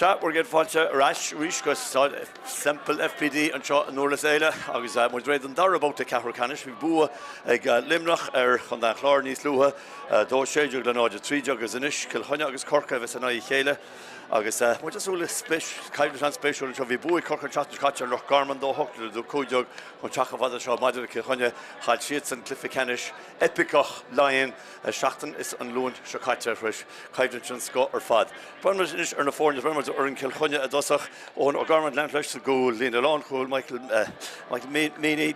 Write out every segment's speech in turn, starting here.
Sea, bhur gcéad fáilte ar ais arís go Semple FBD anseo i nDurlas Éile agus muid réidh don dara babhta ceathrú ceannais. Bhí bua ag Luimneach ar Chontae an Chláir níos luaithe, 2-16 le 0-13 agus anois Cill Chainnigh agus Corcaigh a bheas in aghaidh a chéile agus muid ag súil le coimhlint an-spéisiúil anseo. Bhí bua ag Corcaigh an tseachtain seo caite ar Loch Garman, 2-8 le 2-15 chun teacht chomh fada seo maidir le Cill Chainnigh. Chaill siadsan cluiche ceannais eipiceach Laighean seachtain is an Luan seo caite tar éis coimhlint den scoth ar fad. Breathnaíonn muid anois ar na foirne, breathnaíonn muid ar fhoireann Chill Chainnigh i dtosach. Eoghan O'Gorman ag leanacht leis sa gcúl, líne lánchúil, Michael Meaney,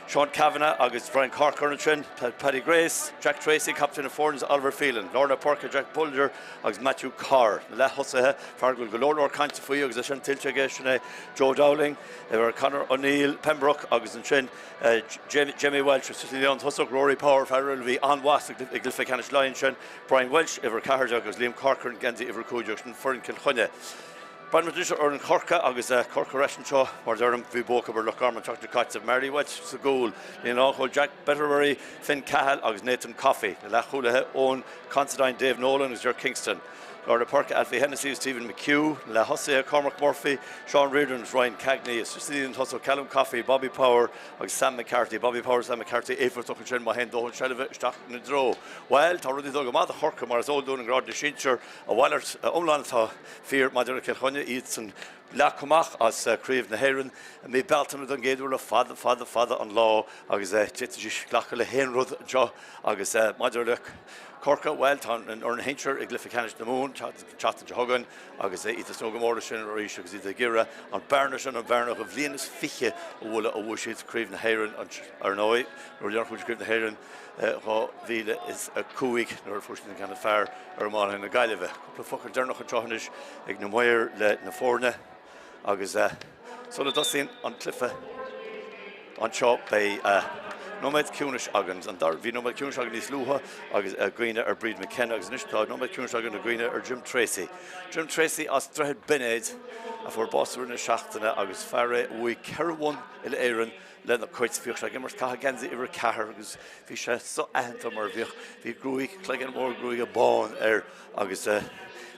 Sean Cavanagh agus Brian Corcoran ansin, Paddy Grace, Jack Tracy, captaen na foirne, is Oliver Phelan. Lár na páirce, Jack Bolger agus Matthew Carr. Na leath-thosaithe, fear go bhfuil go leor leor cainte faoi agus é sin tuillte aige, sin é Joe Dowling, Conor O'Neill, Pembroke agus ansin Jamie Walsh sa líne thosach, Rory Power, fear a bhí an-mhaith i gcluiche ceannais Laighean sin. Brian Walsh, uimhir 14, agus Liam Corcoran, geansaí uimhir 15, sin foireann Chill Chainnigh. Breathnaíonn muid anois ar fhoireann Chorcaí agus Corcaigh ar ais anseo, mar a deirim, bhí bua acu ar Loch Garman an tseachtain seo caite. Marty Walsh sa gcúl, líne lánchúil Jack Betterbury, Finn Cahill agus Nathan Coffey. Na leathchúlaithe, Eoin Considine, Dave Nolan agus Ger Kingston. Lár na páirce, Alfie Hennessy agus Stephen McHugh. Na leath-thosaithe, Cormac Murphy, Sean Riordan agus Ryan Cagney. Istigh sa líne thosach, Callum Coffey, Bobby Power agus Sam McCarthy, Bobby Power Sam McCarthy éifeachtach ansin má théann dóthain seilbhe isteach ina dtreo. Bhuel, tá rudaí ag dul go maith do Chorcaigh mar is eol dúinn i ngrád na sinsear. A mhalairt iomlán atá fíor maidir le Cill Chainnigh, iadsan leagtha amach as Craobh na hÉireann i mí Bealtaine don gcéad uair le fada, fada, fada an lá agus d'fhéadfaidís glacadh le haon rud anseo agus maidir le Corcaigh, bhuel, tá an fhoireann shinsir i gcluiche ceannais na Mumhan an tseachtain seo chugainn. Agus iad ag tnúth go mór leis sin arís agus iad ag iarraidh an bearna sin, an bhearna dha bhliain is fiche a bhualadh ó bhuaigh siad Craobh na hÉireann, ar ndóigh, nuair a bhuaigh siad Craobh na hÉireann 2005 nuair a fuair siad an ceann is fearr ar iománaithe na Gaillimhe. Cúpla focal deireanach anseo anois ag na maoir le na foirne agus sula dtosaíonn an cluiche anseo beidh nóiméad ciúnais againn. Bhí nóiméad ciúnais againn níos luaithe agus i gcuimhne ar Bríd McKenna agus anois tá nóiméad ciúnais againn i gcuimhne ar Jim Tracey. Jim Tracey as Droichead Beinéid a fuair bás i rith na seachtaine agus fear é a bhuaigh 4 bhonn uile-Éireann lena chuid. Bhíodh sé ag imirt caitheamh geansaí uimhir 4 agus bhí sé so-aitheanta mar bhíodh bhí gruaig, cloigeann mór gruaige bán air agus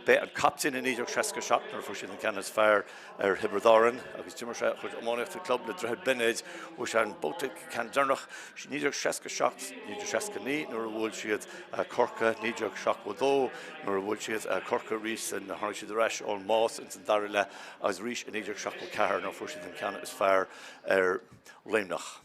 b'é an captaen i 1967 nuair a fuair siad an ceann is fearr ar Thiobraid Árann agus d'imir sé a chuid iománaíochta club le Droichead Beinéid. Bhuaigh sé an babhta ceann deireanach 1967, 1969 nuair a bhuail siad Corcaigh, 1972 nuair a bhuail siad Corcaigh arís nuair a tháinig siad ar ais ón mbás ins an dara leath agus arís i 1974 nuair a fuair siad an ceann is fearr ar Luimneach.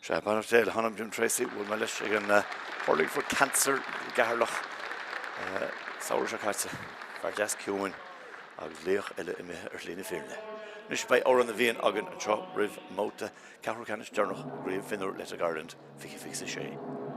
Sea, beannacht Dé le hanam Jim Tracey, bhuail mé leis ag an Hurling for Cancer i gCeatharlach samhradh seo caite. Fear deas ciúin agus laoch eile imithe ar shlí na fírinne. Anois beidh Amhrán na bhFiann againn anseo roimh an mbabhta ceathrú ceannais deireanach i gCraobh Mhionúr Athletic Ireland 2026.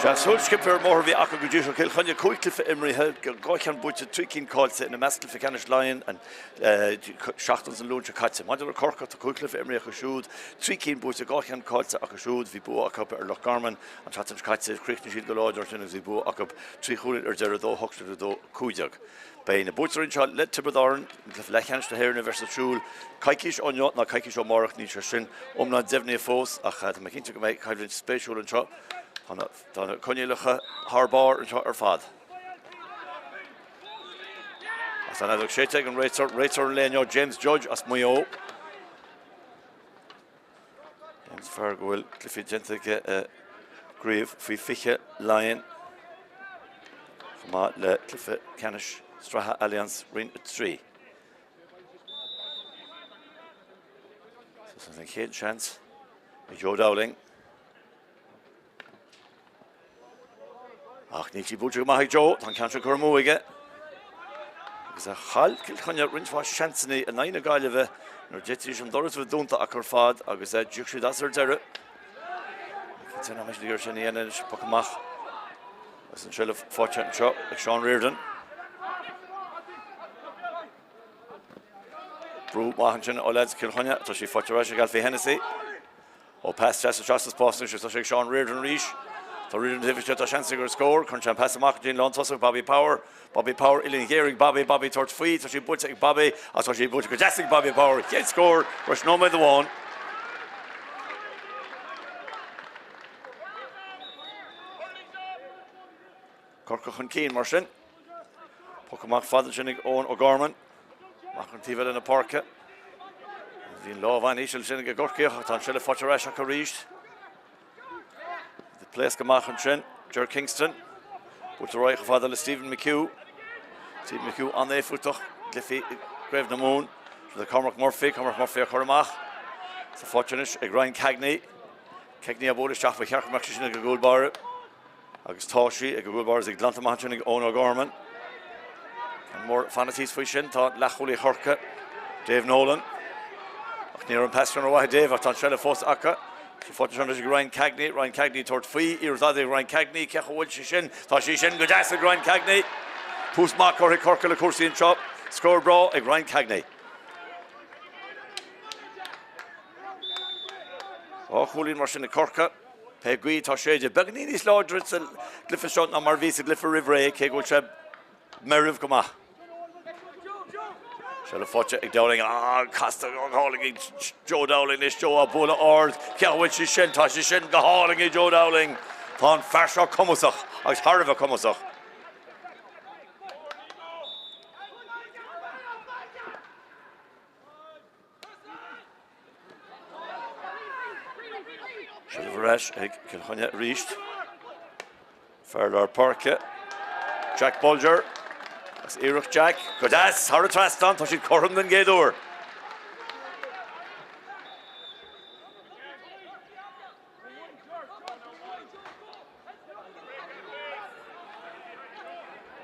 Sea, súil sciobtha ar an mbóthar a bhí acu go dtí seo. Cill Chainnigh, 5 cluiche imrithe, 2 cheann buaite, 3 cinn caillte, ina measc cluiche ceannais Laighean an tseachtain an Luan seo caite. Maidir le Corcaigh, tá 5 cluiche imrithe acu siúd, 3 cinn buaite, 2 cheann caillte acu siúd. Bhí bua acu ar Loch Garman an tseachtain seo caite, chríochnaigh siad go láidir ansin agus bhí bua acu 3 chúilín ar deireadh, 2, 18, 2, 15. Beidh na buaiteoirí anseo le Tiobraid Árann, an cluiche leathcheannais na hÉireann a bheas ar siúl coicís ó inniu nó coicís ó amárach, níl sé sin iomlán deimhnithe fós ach tá mé cinnte go mbeidh coimhlint spéisiúil anseo. Tá na coinníollacha thar barr anseo ar fad. Agus an fheadóg séidte ag an réiteoir, réiteoir an lae inniu James Judge as Maigh Eo. Is fear go bhfuil cluichí déanta aige i gcraobh faoi 20 Laighean chomh maith le cluiche ceannais sraithe Allianz Roinn 3. So an chéad seans ag Joe Dowling. Ach níl sí buailte go maith ag Joe, tá an ceann seo curtha amú aige. Agus chaill Cill Chainnigh roinnt mhaith seansanna in aghaidh na Gaillimhe nuair a d'fhéadfaidís an doras a bheith dúnta acu ar fad agus d'íoc siad as ar deireadh. Cinnte nach mbeidh siad ag iarraidh sin a dhéanamh anois, poc amach agus an seilbh faighte anseo ag Seán Riordan. Brú maith ansin ó leaids Chill Chainnigh, tá sí faighte ar ais ag Alfie Hennessy. Ó pas deas isteach sa spás anois agus tá sé ag Seán Riordan arís. Tá Riordan taobh istigh, tá seans aige ar scór. Cuireann sé an pas amach go dtí an lántosach, Bobby Power. Bobby Power, uillinn ghéar ag Bobby, Bobby tabhairt faoi, tá sí buailte ag Bobby agus tá sí buailte go deas ag Bobby Power. Chéad scór tar éis nóiméad amháin. Corcaigh chun cinn mar sin. Poc amach fada ansin ag Eoin O'Gorman. Amach an taobh eile na páirce. Bhí an lámh an-íseal sin ag an gCorcaíoch ach tá an seilbh faighte ar ais acu arís. Pléasc amach ansin, Ger Kingston. Buailte ar aghaidh chomh fada le Stephen McHugh. Stephen McHugh an-éifeachtach i gcluichí i gCraobh na Mumhan. Siad Cormac Murphy, Cormac Murphy á chur amach sa faighte anois ag Ryan Cagney. Cagney á bualadh isteach, ba cheart go mbeadh sé sin ag an gcúl báire. Agus tá sí ag an gcúl báire is í glanta amach ansin ag Eoin O'Gorman. Ceann mór fanacht thíos faoi sin tá leathchúlaí Chorcaí, Dave Nolan. Ach ní raibh an pas sin rómhaith ag Dave ach tá an seilbh fós acu. Tá faighte anois ag Ryan Cagney, Ryan Cagney tabhairt faoi, iarracht fhada ag Ryan Cagney, cé chaoi bhfuil sí sin? Tá sí sin go deas ag Ryan Cagney. Tús maith curtha ag Corcaigh le cúrsaí anseo. Scór breá ag Ryan Cagney. Dhá chúilín mar sin ag Corcaigh. Pé gaoth atá ag séideadh, beagáinín níos láidre sa gcluiche seo ná mar a bhí sa gcluiche roimh ré, cé go bhfuil sé meirbh go maith. Seilbh faighte ag Dowling. Ah, casta go hálainn ag Joe Dowling anois. Joe á bualadh ard. Cé bhfuil sí sin? Tá sí sin go hálainn ag Joe Dowling. Tá an fear seo cumasach agus thar a bheith cumasach. Seilbh ar ais ag Cill Chainnigh arís. Fear lár páirce, Jack Bolger. Agus iarracht Jack go deas thar an trasnán, tá siad cothrom den gcéad uair.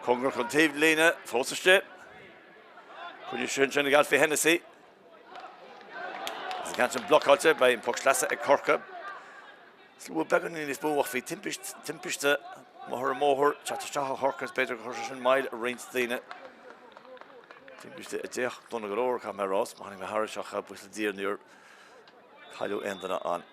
Cóngarach don taobhlíne, fós istigh. Coinnithe ansin ag Alfie Hennessy. Agus an ceann sin blocáilte, beidh an poc sleasa ag Corcaigh. Slua beagáinín níos mó ach bhí timpiste, timpiste amuigh ar an mbóthar, teacht isteach ó Chorcaigh is b'fhéidir gur chuir sé sin moill ar roinnt daoine. Timpiste a d'fhéach dona go leor, caithfidh mé a rá, má tháinig mé thairis ach buíochas le Dia níor cailleadh aon duine ann.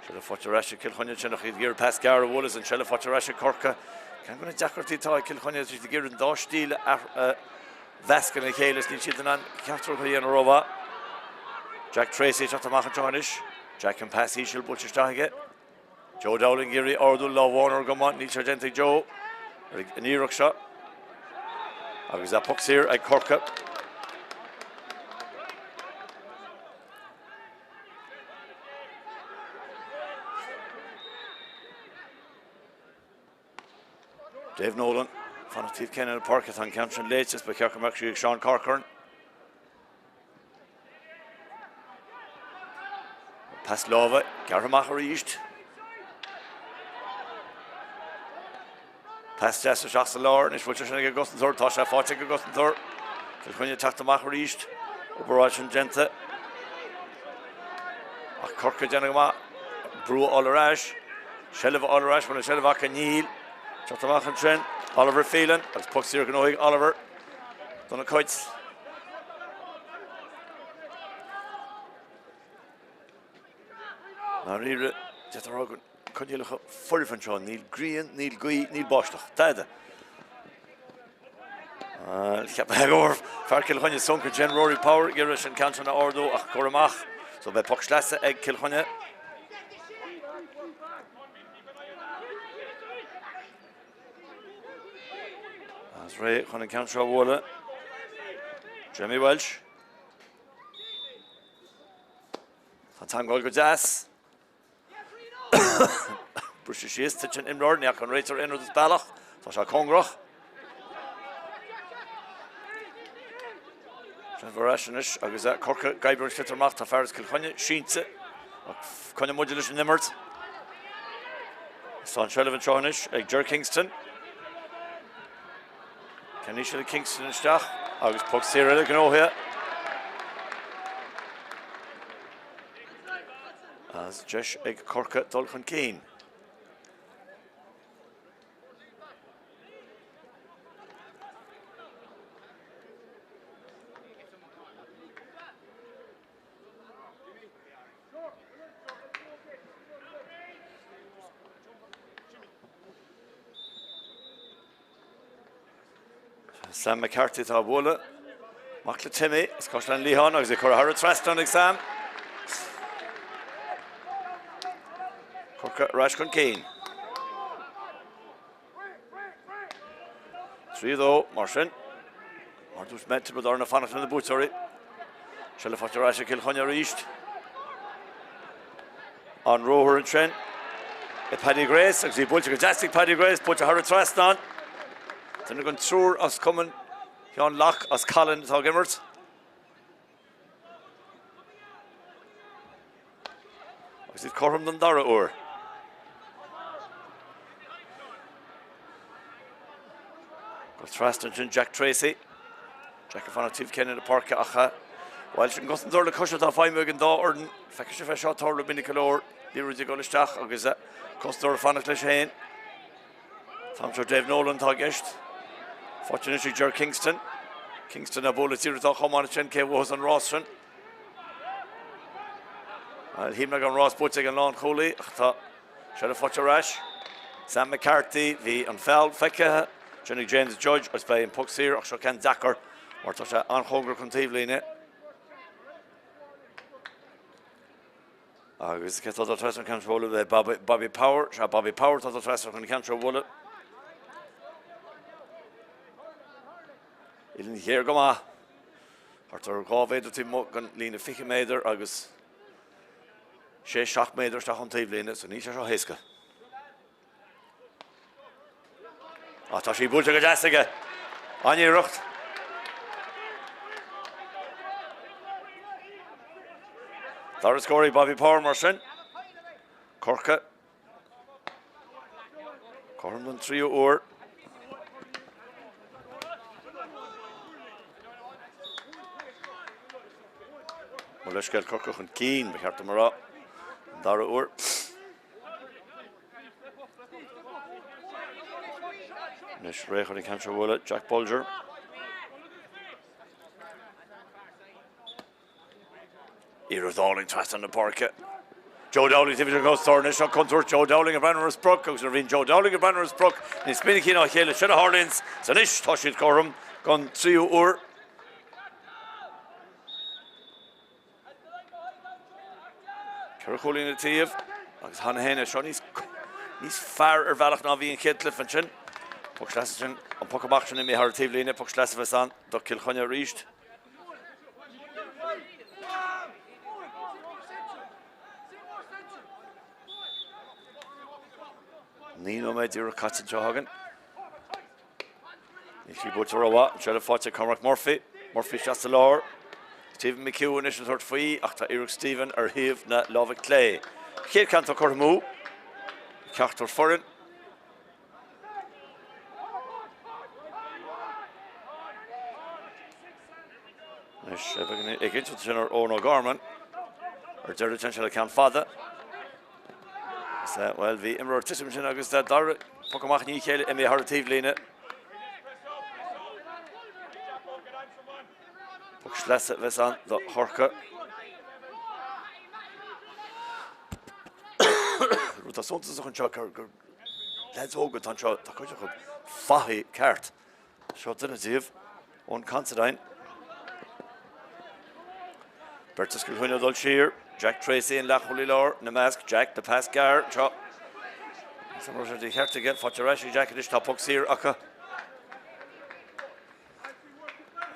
Seilbh faighte ar ais ag Cill Chainnigh ansin ach iad ag iarraidh pas gearr a bhualadh is an seilbh faighte ar ais ag Corcaigh. Ceann de na deacrachtaí atá ag Cill Chainnigh tá siad ag iarraidh an dá stíl a mheascadh lena chéile is níl siad in ann ceachtar acu a dhéanamh rómhaith. Jack Tracy ag teacht amach anseo anois. Jack an pas íseal buailte isteach aige. Joe Dowling ag iarraidh ardú lámh amháin ar an gcuma. Níl sé déanta ag Joe ar an iarracht seo. Agus a poc saor ag Corcaigh. Dave Nolan, fanacht taobh céanna na páirce, tá an ceann sin léite is ba cheart go mbeadh sí ag Seán Corcoran. Pas láimhe, gearrtha amach arís. Pas deas isteach sa lár, anois bhfuil sé sin ag an gcosantóir, tá sé faighte ag an gcosantóir. Cill Chainnigh ag teacht amach arís. Obair ansin déanta. Ach Corcaigh ag déanamh go maith. Brú a fháil ar ais. Seilbh a fháil ar ais, bhfuil an seilbh acu? Níl. Teacht amach ansin, Oliver Phelan agus poc saor gnóthaithe ag Oliver dona cuid. Ndáiríre, d'fhéadfá a rá go coinníollacha foirfe anseo, níl grian, níl gaoth, níl báisteach. Dada. Cheap mé go raibh fear Chill Chainnigh sonc ansin, Rory Power, ag iarraidh an ceann sin a ardú ach curtha amach. So beidh poc sleasa ag Cill Chainnigh. Is réidh chun an ceann seo a bhualadh. Jamie Walsh. Tá an t-am ag dul go deas. Briseadh síos, titeann imreoir, ní fhaca an réiteoir aon rud as bealach, tá sé cóngarach. Seilbh ar ais anois agus Corcaigh ag oibriú an sliotar amach, tá fear as Cill Chainnigh sínte ach coinneoidh muide leis an imirt. Tá an seilbh anseo anois ag Ger Kingston. Ceann íseal ag Kingston isteach agus poc saor eile gnóthaithe. Agus deis ag Corcaigh dul chun cinn. Sam McCarthy atá ag bualadh. Mac le Timmy as Caisleán Liatháin agus é curtha thar an trasnán ag Sam. Corcaigh ar ais chun cinn. 3-2 mar sin. Mar dúirt mé, Tiobraid Árann ag fanacht le na buaiteoirí. Seilbh faighte ar ais ag Cill Chainnigh arís. An ruathar ansin ag Paddy Grace agus í buailte go deas ag Paddy Grace, buailte thar an trasnán. Duine den triúr as Cumann Sheáin Locke as Callainn atá ag imirt. Agus iad cothrom don dara huair. Go trasna ansin Jack Tracy. Jack ag fanacht taobh céanna na páirce ach bhuel sin cosantóir le cois atá ag feidhmiú ag an dá fhoireann. Feicfidh sibh é seo tarlú minic go leor. Liathróid ag dul isteach agus cosantóir ag fanacht leis féin. An t-am seo Dave Nolan atá i gceist. Faighte anois ag Ger Kingston. Kingston ag bualadh iarracht chomh maith sin cé bhuafas an rás sin. Shíl mé go raibh an rás buaite ag an lánchúlaí ach tá seilbh faighte ar ais. Sam McCarthy, bhí an feall feicthe sin ag James Judge agus beidh an poc saor ach seo ceann deacair mar tá sé an-chóngarach don taobhlíne. Agus cé atá ag dul trasna an ceann seo a bhualadh? Beidh Bobby Power, sea Bobby Power atá ag dul trasna chun an ceann seo a bhualadh. Uillinn ghéar go maith. Thart ar 2 mhéadar taobh amuigh den líne 20 méadar agus 6, 7 méadar isteach ón taobhlíne, so níl sé seo éasca. Ach tá sí buailte go deas aige. An-iarracht. Dara scór ag Bobby Power mar sin. Corcaigh. Cothrom don tríú huair. Mo leithscéal Corcaigh chun cinn, ba cheart dom a rá. An dara huair. Anois réidh chun an ceann seo a bhualadh, Jack Bolger. Iarracht álainn trasna na páirce. Joe Dowling taobh den gcosantóir anois seo contúirt Joe Dowling ag breathnú ar a sprioc agus nuair a bhíonn Joe Dowling ag breathnú ar a sprioc níos minicí ná a chéile sin a tharlaíonn 's anois tá siad cothrom don tríú huair. Ceithre chúilín an taobh agus cheana féin é seo níos níos fearr ar bhealach ná bhí an chéad cluiche ansin. Poc sleasa sin, an poc amach sin imithe thar an taobhlíne, poc sleasa a bheas ann do Cill Chainnigh arís. 9 nóiméad díreach caite anseo againn. Níl sí buailte rómhaith. An seilbh faighte ag Cormac Murphy. Murphy isteach sa lár. Stephen McHugh anois ag tabhairt faoi ach tá iarracht Stephen ar thaobh na láimhe clé. Chéad ceann atá curtha amú. Ceachtar foireann. Anois ag inseacht sin ar Eoin O'Gorman. Ar deireadh téann sé le ceann fada. Agus, bhuel, bhí imreoir ag titim ansin agus dara poc amach i ndiaidh a chéile imithe thar an taobhlíne. Poc sleasa a bheas ann do Chorcaigh. Rud atá suntasach anseo gur leaids óga atá anseo, tá cuid acu fathaigh ceart. Seo duine díobh, Eoin Considine. Beirt as Cill Chainnigh ag dul siar. Jack Treacy an leathchúlaí láir ina measc. Jack, le pas gearr anseo. Agus an raibh sé de cheart aige? Faighte ar ais ag Jack anois, tá poc saor acu.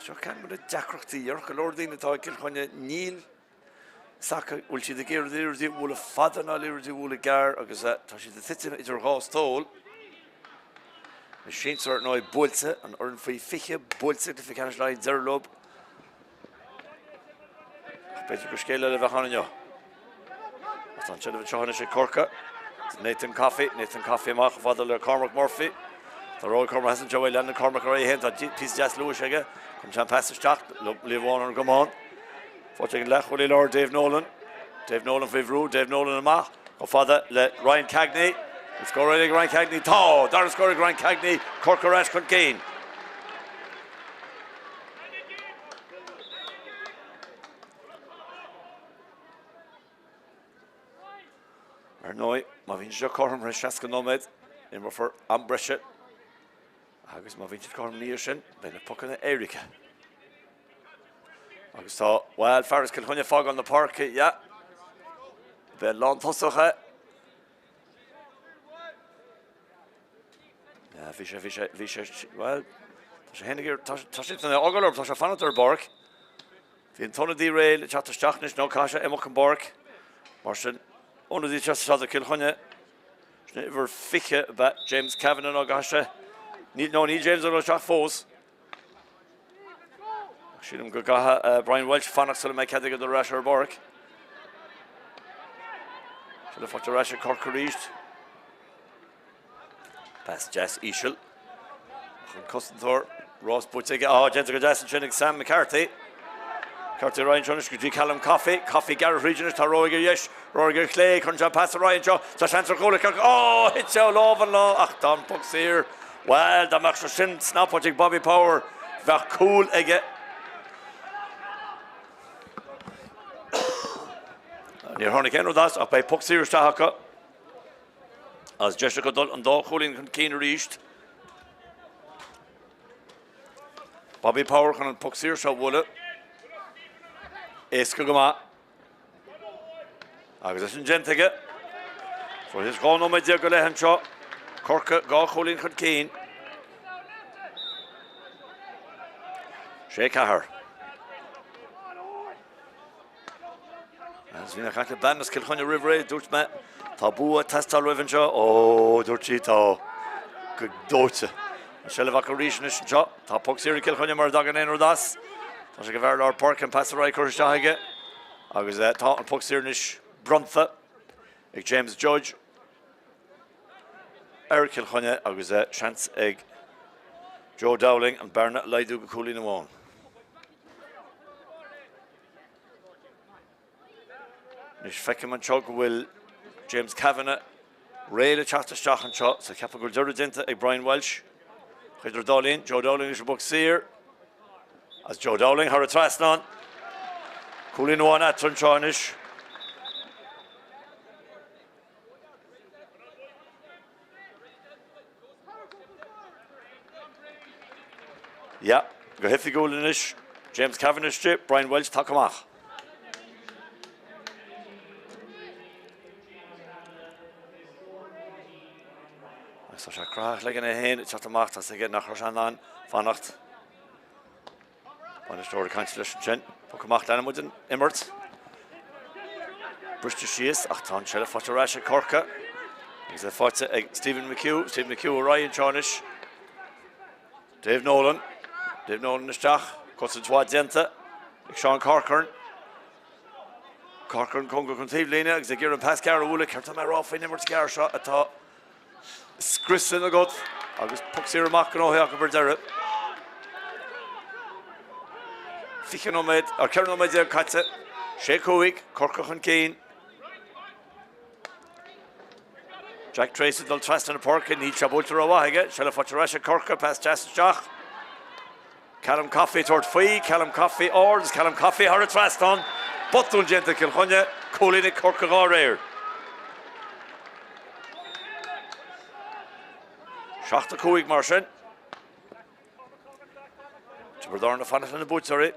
Seo ceann de na deacrachtaí ar go leor daoine atá ag Cill Chainnigh, níl 's acu bhfuil siad ag iarraidh liathróidí a bhualadh fada ná liathróidí a bhualadh gearr agus tá siad ag titim idir dhá stól. Na sinsir ar ndóigh buailte, an fhoireann faoi 20 buailte i gcluiche ceannais Laighean deireadh leo. Ach b'fhéidir gur scéal eile a bheadh ann inniu. Ach tá an tseilbh anseo anois ag Corcaigh. Nathan Coffey, Nathan Coffey amach chomh fada le Cormac Murphy. Tá rogha Cormac Hassan anseo, leanann Cormac ar aghaidh féin, tá píosa deas luais aige. Cuireann sé an pas isteach, Liam Vaughan ar an gcamán. Faighte ag an leathchúlaí láir Dave Nolan. Dave Nolan faoi bhrú, Dave Nolan amach chomh fada le Ryan Cagney. An scór eile ag Ryan Cagney. Tá! Dara scór ag Ryan Cagney, Corcaigh ar ais chun cinn. Ar ndóigh, má bhíonn sé cothrom tar éis 60 nóiméad, imreofar am breise. Agus má bhíonn siad cothrom ina dhiaidh sin, beidh na pocanna éirice. Agus tá, bhuel, fear as Cill Chainnigh ag fágáil na páirce, yeah. Beidh lántosach é. Yeah, bhí sé, bhí sé, bhí sé, bhuel, tá sé féin ag iarraidh, tá, tá sé san fhágáil orm, tá sé fanacht ar an bpáirc. Bhí an t-ionadaí réidh le teacht isteach anois, nó caithfidh sé imeacht ón bpáirc. Mar sin, ionadaí ag teacht isteach do Cill Chainnigh. Sin uimhir 20 ab ea James Kavanagh nó caithfidh sé, níl, nó níl James ag dul isteach fós. Ach sílim go gcaithfidh Brian Walsh fanacht sula mbeidh cead aige dul ar ais ar an bpáirc. Seilbh faighte ar ais ag Corcaigh arís. Pas deas íseal. Ach an cosantóir, rás buaite aige. Á, déanta go deas ansin ag Sam McCarthy. McCarthy ar aghaidh anseo anois go dtí Callum Coffey. Coffey gearradh thríd anois, tá rogha ar dheis, rogha ar chlé, cuireann sé an pas ar aghaidh anseo. Tá seans ar chúl ag Corcaigh. Á, thit sé ó lámh an lá, ach tá an poc saor. Bhuel, dá mbeadh sé sin snapáilte ag Bobby Power, bheadh cúl aige. Níor tháinig aon rud as ach beidh poc saor isteach acu. Agus deis acu dul an dá chúilín chun cinn arís. Bobby Power chun an poc saor seo a bhualadh. Éasca go maith. Agus é sin déanta aige. Tar éis 12 nóiméad go leith anseo. Corcaigh dhá chúilín chun cinn. 6 4. Agus bhí mé ag caint le bean as Cill Chainnigh roimh ré, dúirt mé, tá bua ag teastáil uaibh anseo. Ó, dúirt sí, tá. Go dóite. An seilbh acu arís anois anseo. Tá poc saor ag Cill Chainnigh mura dtagann aon rud as. Tá sé ag an bhfear lár páirce, an pas ar aghaidh curtha isteach aige. Agus tá an poc saor anois bronnta ag James Judge ar Chill Chainnigh agus seans ag Joe Dowling an bearna a laghdú go cúilín amháin. Anois feicim anseo go bhfuil James Kavanagh réidh le teacht isteach anseo, so ceapaim go bhfuil deireadh déanta ag Brian Walsh. Idir an dá linn, Joe Dowling leis an bpoc saor. As Joe Dowling thar an trasnán. Cúilín amháin eatarthu anseo anois. Yeah, go hoifigiúil anois, James Kavanagh istigh, Brian Walsh tagtha amach. Agus tá sé croitheadh le é féin ag teacht amach, tá 's aige nach raibh sé in ann fanacht. Bainisteoir ag caint leis ansin. Poc amach, leanann muid an imirt. Briste síos ach tá an tseilbh faighte ar ais ag Corcaigh. Agus é faighte ag Stephen McHugh. Stephen McHugh ar aghaidh anseo anois. Dave Nolan. Dave Nolan isteach. Cosaint mhaith déanta ag Seán Corcoran. Corcoran cóngarach don taobhlíne agus ag iarraidh an pas gearr a bhualadh. Céard tá mé a rá faoin imirt ghearr seo atá scriosadh na gcos agus poc saor amach gnóthaithe acu ar deireadh. 20 nóiméad, or 14 nóiméad caite, 6-5, Corcaigh chun cinn. Jack Tracey ag dul trasna na páirce, níl sé buailte rómhaith aige, seilbh faighte ar ais ag Corcaigh, pas deas isteach. Callum Coffey ag tabhairt faoi, Callum Coffey ard is Callum Coffey thar an trasnán. Botún déanta ag Cill Chainnigh, cúilín ag Corcaigh dhá réir. 7-5 mar sin. Tiobraid Árann ag fanacht leis na buaiteoirí.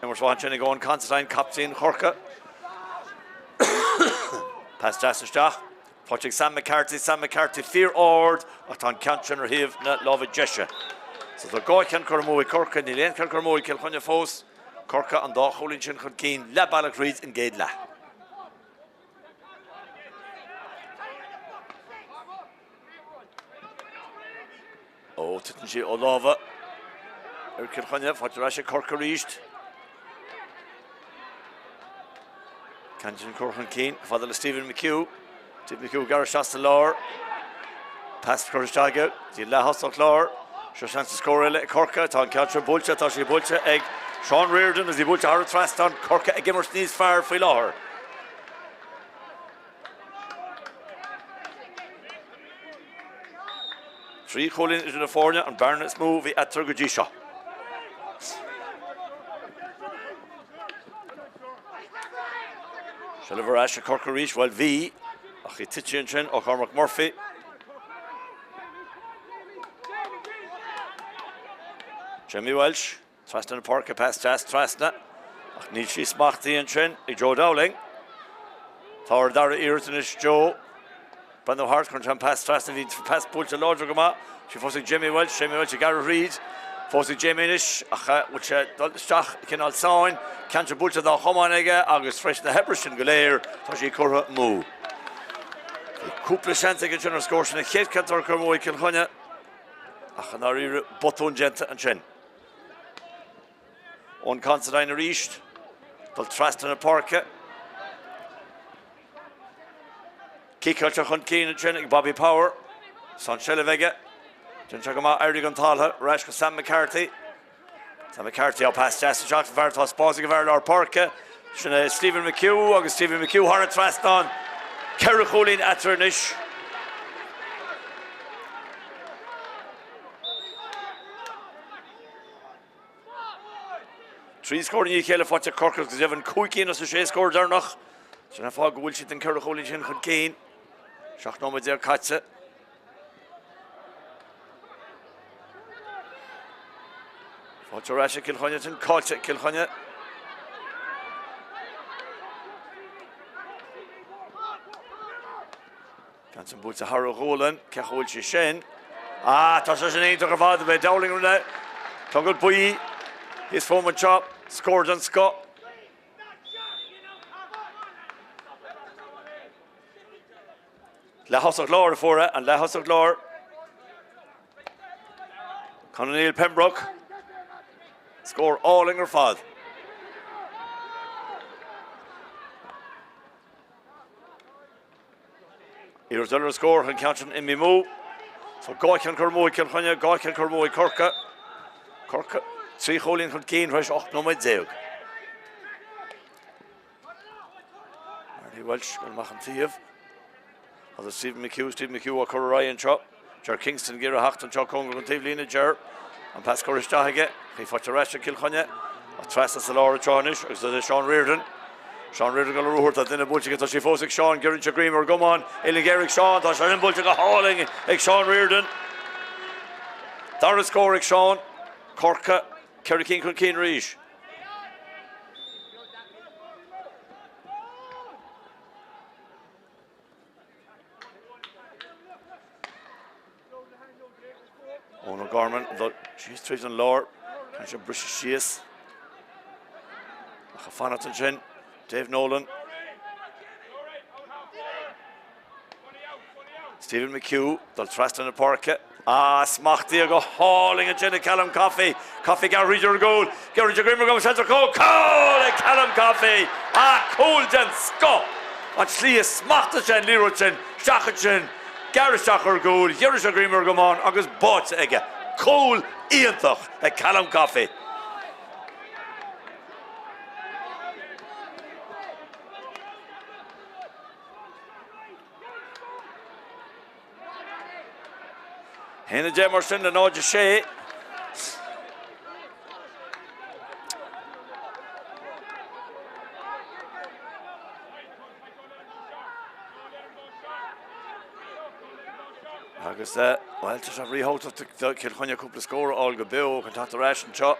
Imirt mhaith ansin ag Eoin Considine, captaen Chorcaí. Pas deas isteach. Faighte ag Sam McCarthy, Sam McCarthy fíor ard ach tá an ceann sin ar thaobh na láimhe deise. So tá dhá cheann curtha amú ag Corcaigh, níl aon cheann curtha amú ag Cill Chainnigh fós. Corcaigh an dá chúilín sin chun cinn leath bealach thríd an gcéad leath. Ó, titeann sí ó lámha ar Cill Chainnigh, faighte ar ais ag Corcaigh arís. Ceann sin curtha chun cinn, fada le Stephen McHugh. Stephen McHugh gearradh isteach sa lár. Pas curtha isteach aige, dtí leath-thosach láir. Seo seans ar scór eile ag Corcaigh. Tá an ceann seo buailte, tá sé buailte ag Sean Riordan agus í buailte thar an trasnán. Corcaigh ag imirt níos fearr faoi láthair. 3 chúilín idir na foirne, an bearna is mó a bhí eatarthu go dtí seo. Seilbh ar ais ag Corcaigh arís, bhuel bhí, ach í tite ansin ó Chormac Murphy. Jamie Walsh. Trasna na páirce, pas deas trasna, ach níl sí smachtaithe ansin ag Joe Dowling. Tá ar a dara iarracht anois Joe. Breathnú thart, cuireann sé an pas trasna, bhí an pas buailte láidir go maith. Sí fós ag Jamie Walsh, Jamie Walsh ag gearradh thríd. Fós ag Jamie anois, ach bhfuil sé dul isteach i gcineál sáinn. Ceann sin buailte dá chamán aige agus tar éis na hoibre sin go léir, tá sí curtha amú. Bhí cúpla seans aige ansin ar scór sin an chéad cheann atá curtha amú ag Cill Chainnigh, ach i ndáiríre, botún déanta ansin. Eoin Considine arís, dul trasna na páirce. Ciceáilte chun cinn ansin ag Bobby Power. Tá an seilbh aige. Déanann sé go maith éirí den talamh ar ais go Sam McCarthy. Sam McCarthy á pas deas isteach an fear tá spás ag an bhfear lár páirce. Sin é Stephen McHugh agus Stephen McHugh thar an trasnán. Ceithre chúilín eatarthu anois. 3 scór i ndiaidh a chéile faighte ag Corcaigh agus go deimhin 5 cinn as na 6 scór deireanach. Sin an fáth go bhfuil siad an 4 chúilín sin chun cinn. 17 nóiméad caite. Faighte ar ais ag Cill Chainnigh sin caillte ag Cill Chainnigh. Ceann sin buailte thar a ghualainn, cén chaoi a bhfuil sé sin? Ah, tá sé sin iontach ar fad, beidh Dowling rinne clogad buí thíos fúm anseo, scór den scoth. Leath-thosach láir a fuair é, an leath-thosach láir. Conor O'Neill Pembroke. Scór álainn ar fad. Iarracht eile ar scór an ceann sin imithe amú. Tá dhá cheann curtha amú ag Cill Chainnigh, dhá cheann curtha amú ag Corcaigh. Corcaigh, 3 chúilín chun cinn tar éis 18 nóiméad. Marty Walsh ag dul amach an taobh. Agus Stephen McHugh, Stephen McHugh á cur ar aghaidh anseo. Ger Kingston ag iarraidh theacht anseo cóngarach don taobhlíne. Ger, an pas curtha isteach aige. Í faighte ar ais ag Cill Chainnigh. Ach trasna sa lár anseo anois agus é Sean Riordan. Sean Riordan ag dul ar ruathar, tá duine buailte aige, tá sí fós ag Sean, gearrann sé greim ar an gcamán, uillinn ghéar ag Sean, tá sé sin buailte go hálainn ag Sean Riordan. Dara scór ag Sean, Corcaigh, 4 cinn chun cinn arís. Eoin O'Gorman ag dul síos tríd an lár, ceann sin briseadh síos. Ach ag fanacht ansin, Dave Nolan. Stephen McHugh, dul trasna na páirce. Ah, smachtaithe go hálainn ansin ag Callum Coffey. Coffey gearradh thríd ar an gcúl. Gearrann sé greim ar an seans ar chúl. Cúl ag Callum Coffey! Ah, cúl den scoth! An tslí a smachtaigh sé an liathróid sin isteach ansin, gearradh isteach ar an gcúl, ghiorraigh sé greim ar an gcamán agus báite aige. Cúl iontach ag Callum Coffey. 1-10 mar sin le 0-6. Agus, bhuel, tá sé ríthábhachtach do Chill Chainnigh cúpla scór a fháil go beo chun teacht ar ais anseo.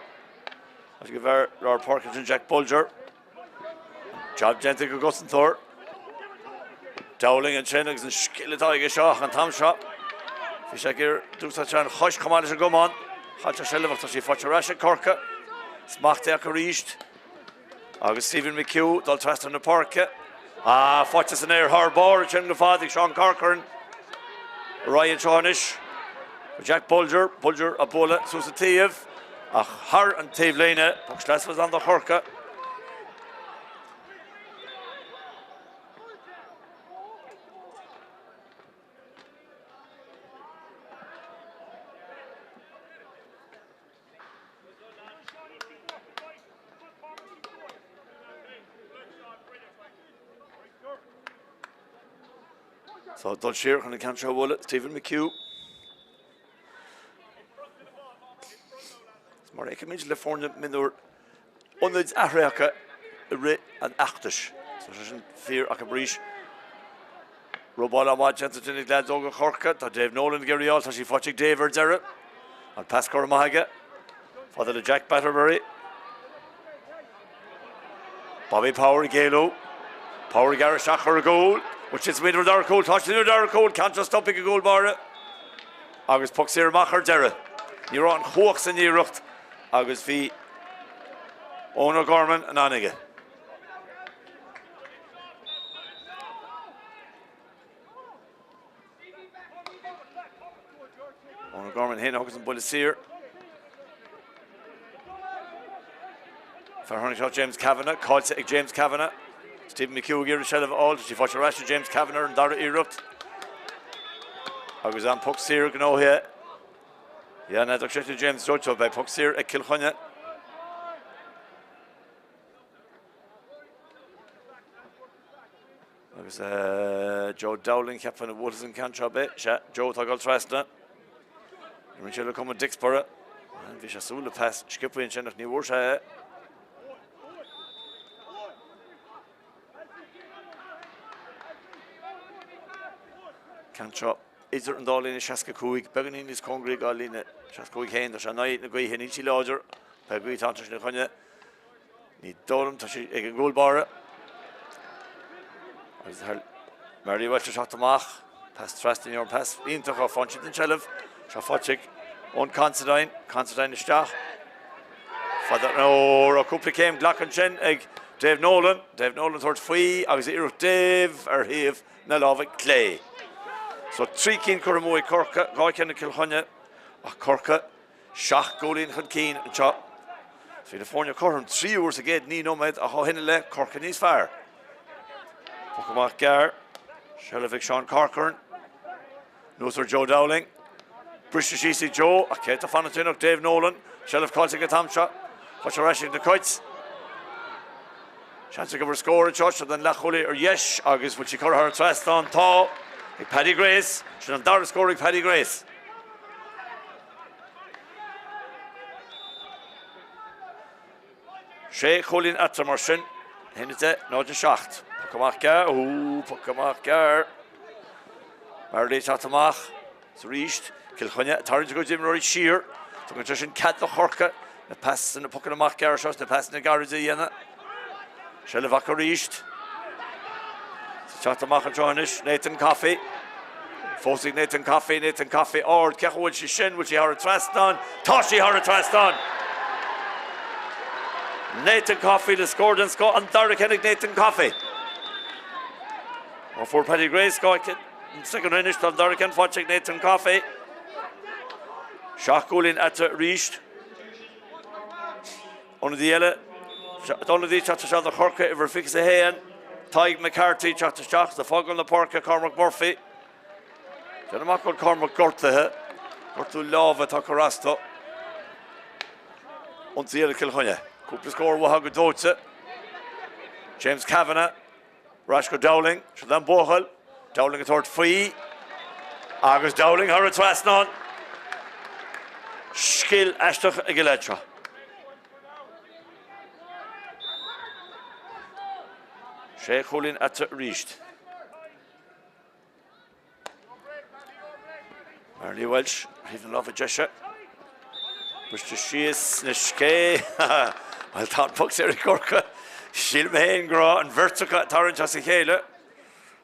Agus ag an bhfear lár páirce sin Jack Bolger. Jab déanta ag an gcosantóir. Dowling ansin agus an scil atá aige seo ach an t-am seo bhí sé ag iarraidh d'úsáid sé an chois chomh maith leis an gcamán. Chaill sé seilbh ach tá sí faighte ar ais ag Corcaigh. Smacht acu arís. Agus Stephen McHugh dul trasna na páirce. Ah, faighte san aer thar barr ansin go fada ag Seán Corcoran. Ar aghaidh anseo anois. Jack Bolger, Bolger á bualadh suas an taobh ach thar an taobhlíne. Poc sleasa ann do Chorcaigh. So dul siar chun an ceann seo a bhualadh, Stephen McHugh. Mar a fheicimid le foirne mionúir ionaid athraitheacha i rith an fheachtais. Tá sé sin fíor acu arís. Robáil an-mhaith déanta ansin ag leaids óga Chorcaí. Tá Dave Nolan ag iarraidh í a fháil. Tá sí faighte ag Dave ar deireadh. An pas curtha amach aige. Fada le Jack Batterbury. Bobby Power ag éalú. Power ag gearradh isteach ar an gcúl. Bhfuil siad smaoineamh ar an dara cúl? Tá siad ar an dara cúl. Ceann seo stoptha ag an gcúl báire. Agus poc saor amach ar deireadh. Ní raibh an chumhacht san iarracht agus bhí Eoin O'Gorman in ann aige. Eoin O'Gorman féin a thugas an buille saor. Fear tháinig seo James Kavanagh, caillte ag James Kavanagh. Stephen McHugh ag iarraidh seilbh a fháil, tá sí faighte ar ais ag James Kavanagh ar an dara iarracht. Agus an poc saor gnóthaithe. Yeah, n'fheadar sé James Joe, beidh poc saor ag Cill Chainnigh. Agus Joe Dowling, cheapfainn a bhuailfeas an ceann seo, ab é? Sea, Joe atá ag dul trasna. Rinne sé le cumann Dicksboro. Bhí sé ag súil le pas sciobtha ansin ach ní bhfuair sé é. Ceann seo idir an dá líne 65, beagáinín níos cóngaraí dá líne 65 féin, tá sé in aghaidh na gaoithe, níl sí láidir, pé gaoth atá ansin ina choinne. Ní dóigh liom, tá sí ag an gcúl báire. Agus Mary Walsh ag teacht amach. Pas trasna an pas iontach á fáin siad an tseilbh. Seo faighte ag Eoin Considine, Considine isteach. Fada ó raibh cúpla céim glactha ansin ag Dave Nolan. Dave Nolan tabhairt faoi agus iarracht Dave ar thaobh na láimhe clé. So 3 cinn curtha amú ag Corcaigh, 2 cheann ag Cill Chainnigh ach Corcaigh 7 gcúilín chun cinn anseo. Bhí na foirne cothrom 3 uair sa gcéad 9 nóiméad ach ó shin i leith, Corcaigh níos fearr. Poc amach gearr, seilbh ag Seán Corcoran. Anuas ar Joe Dowling. Briste síos ag Joe ach cé atá ag fanacht ach Dave Nolan. Seilbh caillte ag an t-am seo. Tá sé ar ais ag na Cait. Seans acu ar scór anseo, seo don leathchúlaí ar dheis agus bhfuil sí curtha thar an trasnán? Tá, ag Paddy Grace. Sin an dara scór ag Paddy Grace. Sé chúilín eatarthu mar sin, 1-10, 0-7. Poc amach gearr, ó, poc amach gearr. Marley ag teacht amach is arís, Cill Chainnigh ag tarraingt a gcuid imreoirí siar. Tugann sé sin cead do Chorcaigh na pasanna, na pocanna amach gearra seo, na pasanna gairide a dhéanamh. Seilbh acu arís. Teacht amach anseo anois, Nathan Coffey. Fós ag Nathan Coffey, Nathan Coffey ard. Cén chaoi bhfuil sí sin? Bhfuil sí thar an trasnán? Tá sí thar an trasnán! Nathan Coffey le scór den scoth, an dara ceann ag Nathan Coffey. Ó fuair Paddy Grace soicind anois, tá an dara ceann faighte ag Nathan Coffey. 7 gcúilín eatarthu arís. Ionadaí eile, ionadaí teacht isteach do Chorcaigh, uimhir 21, Tadhg McCarthy teacht isteach ag fágáil na páirce, Cormac Murphy. Déanaim amach go bhfuil Cormac gortaithe, gortú láimhe atá ag cur as dó. Ionsaí eile Cill Chainnigh. Cúpla scór uathu go dóite. James Kavanagh. Ar ais go Dowling, seo an buachaill, Dowling ag tabhairt faoi agus Dowling thar an trasnán. Scil aisteach ag an leaid seo. Sé chúilín eatarthu arís. Marley Walsh, thaobh na láimhe deise. Briste síos anois cé. Bhuel, tá an poc saor ag Corcaigh. Shíl mé féin go raibh an bheirt acu ag tarraingt as a chéile.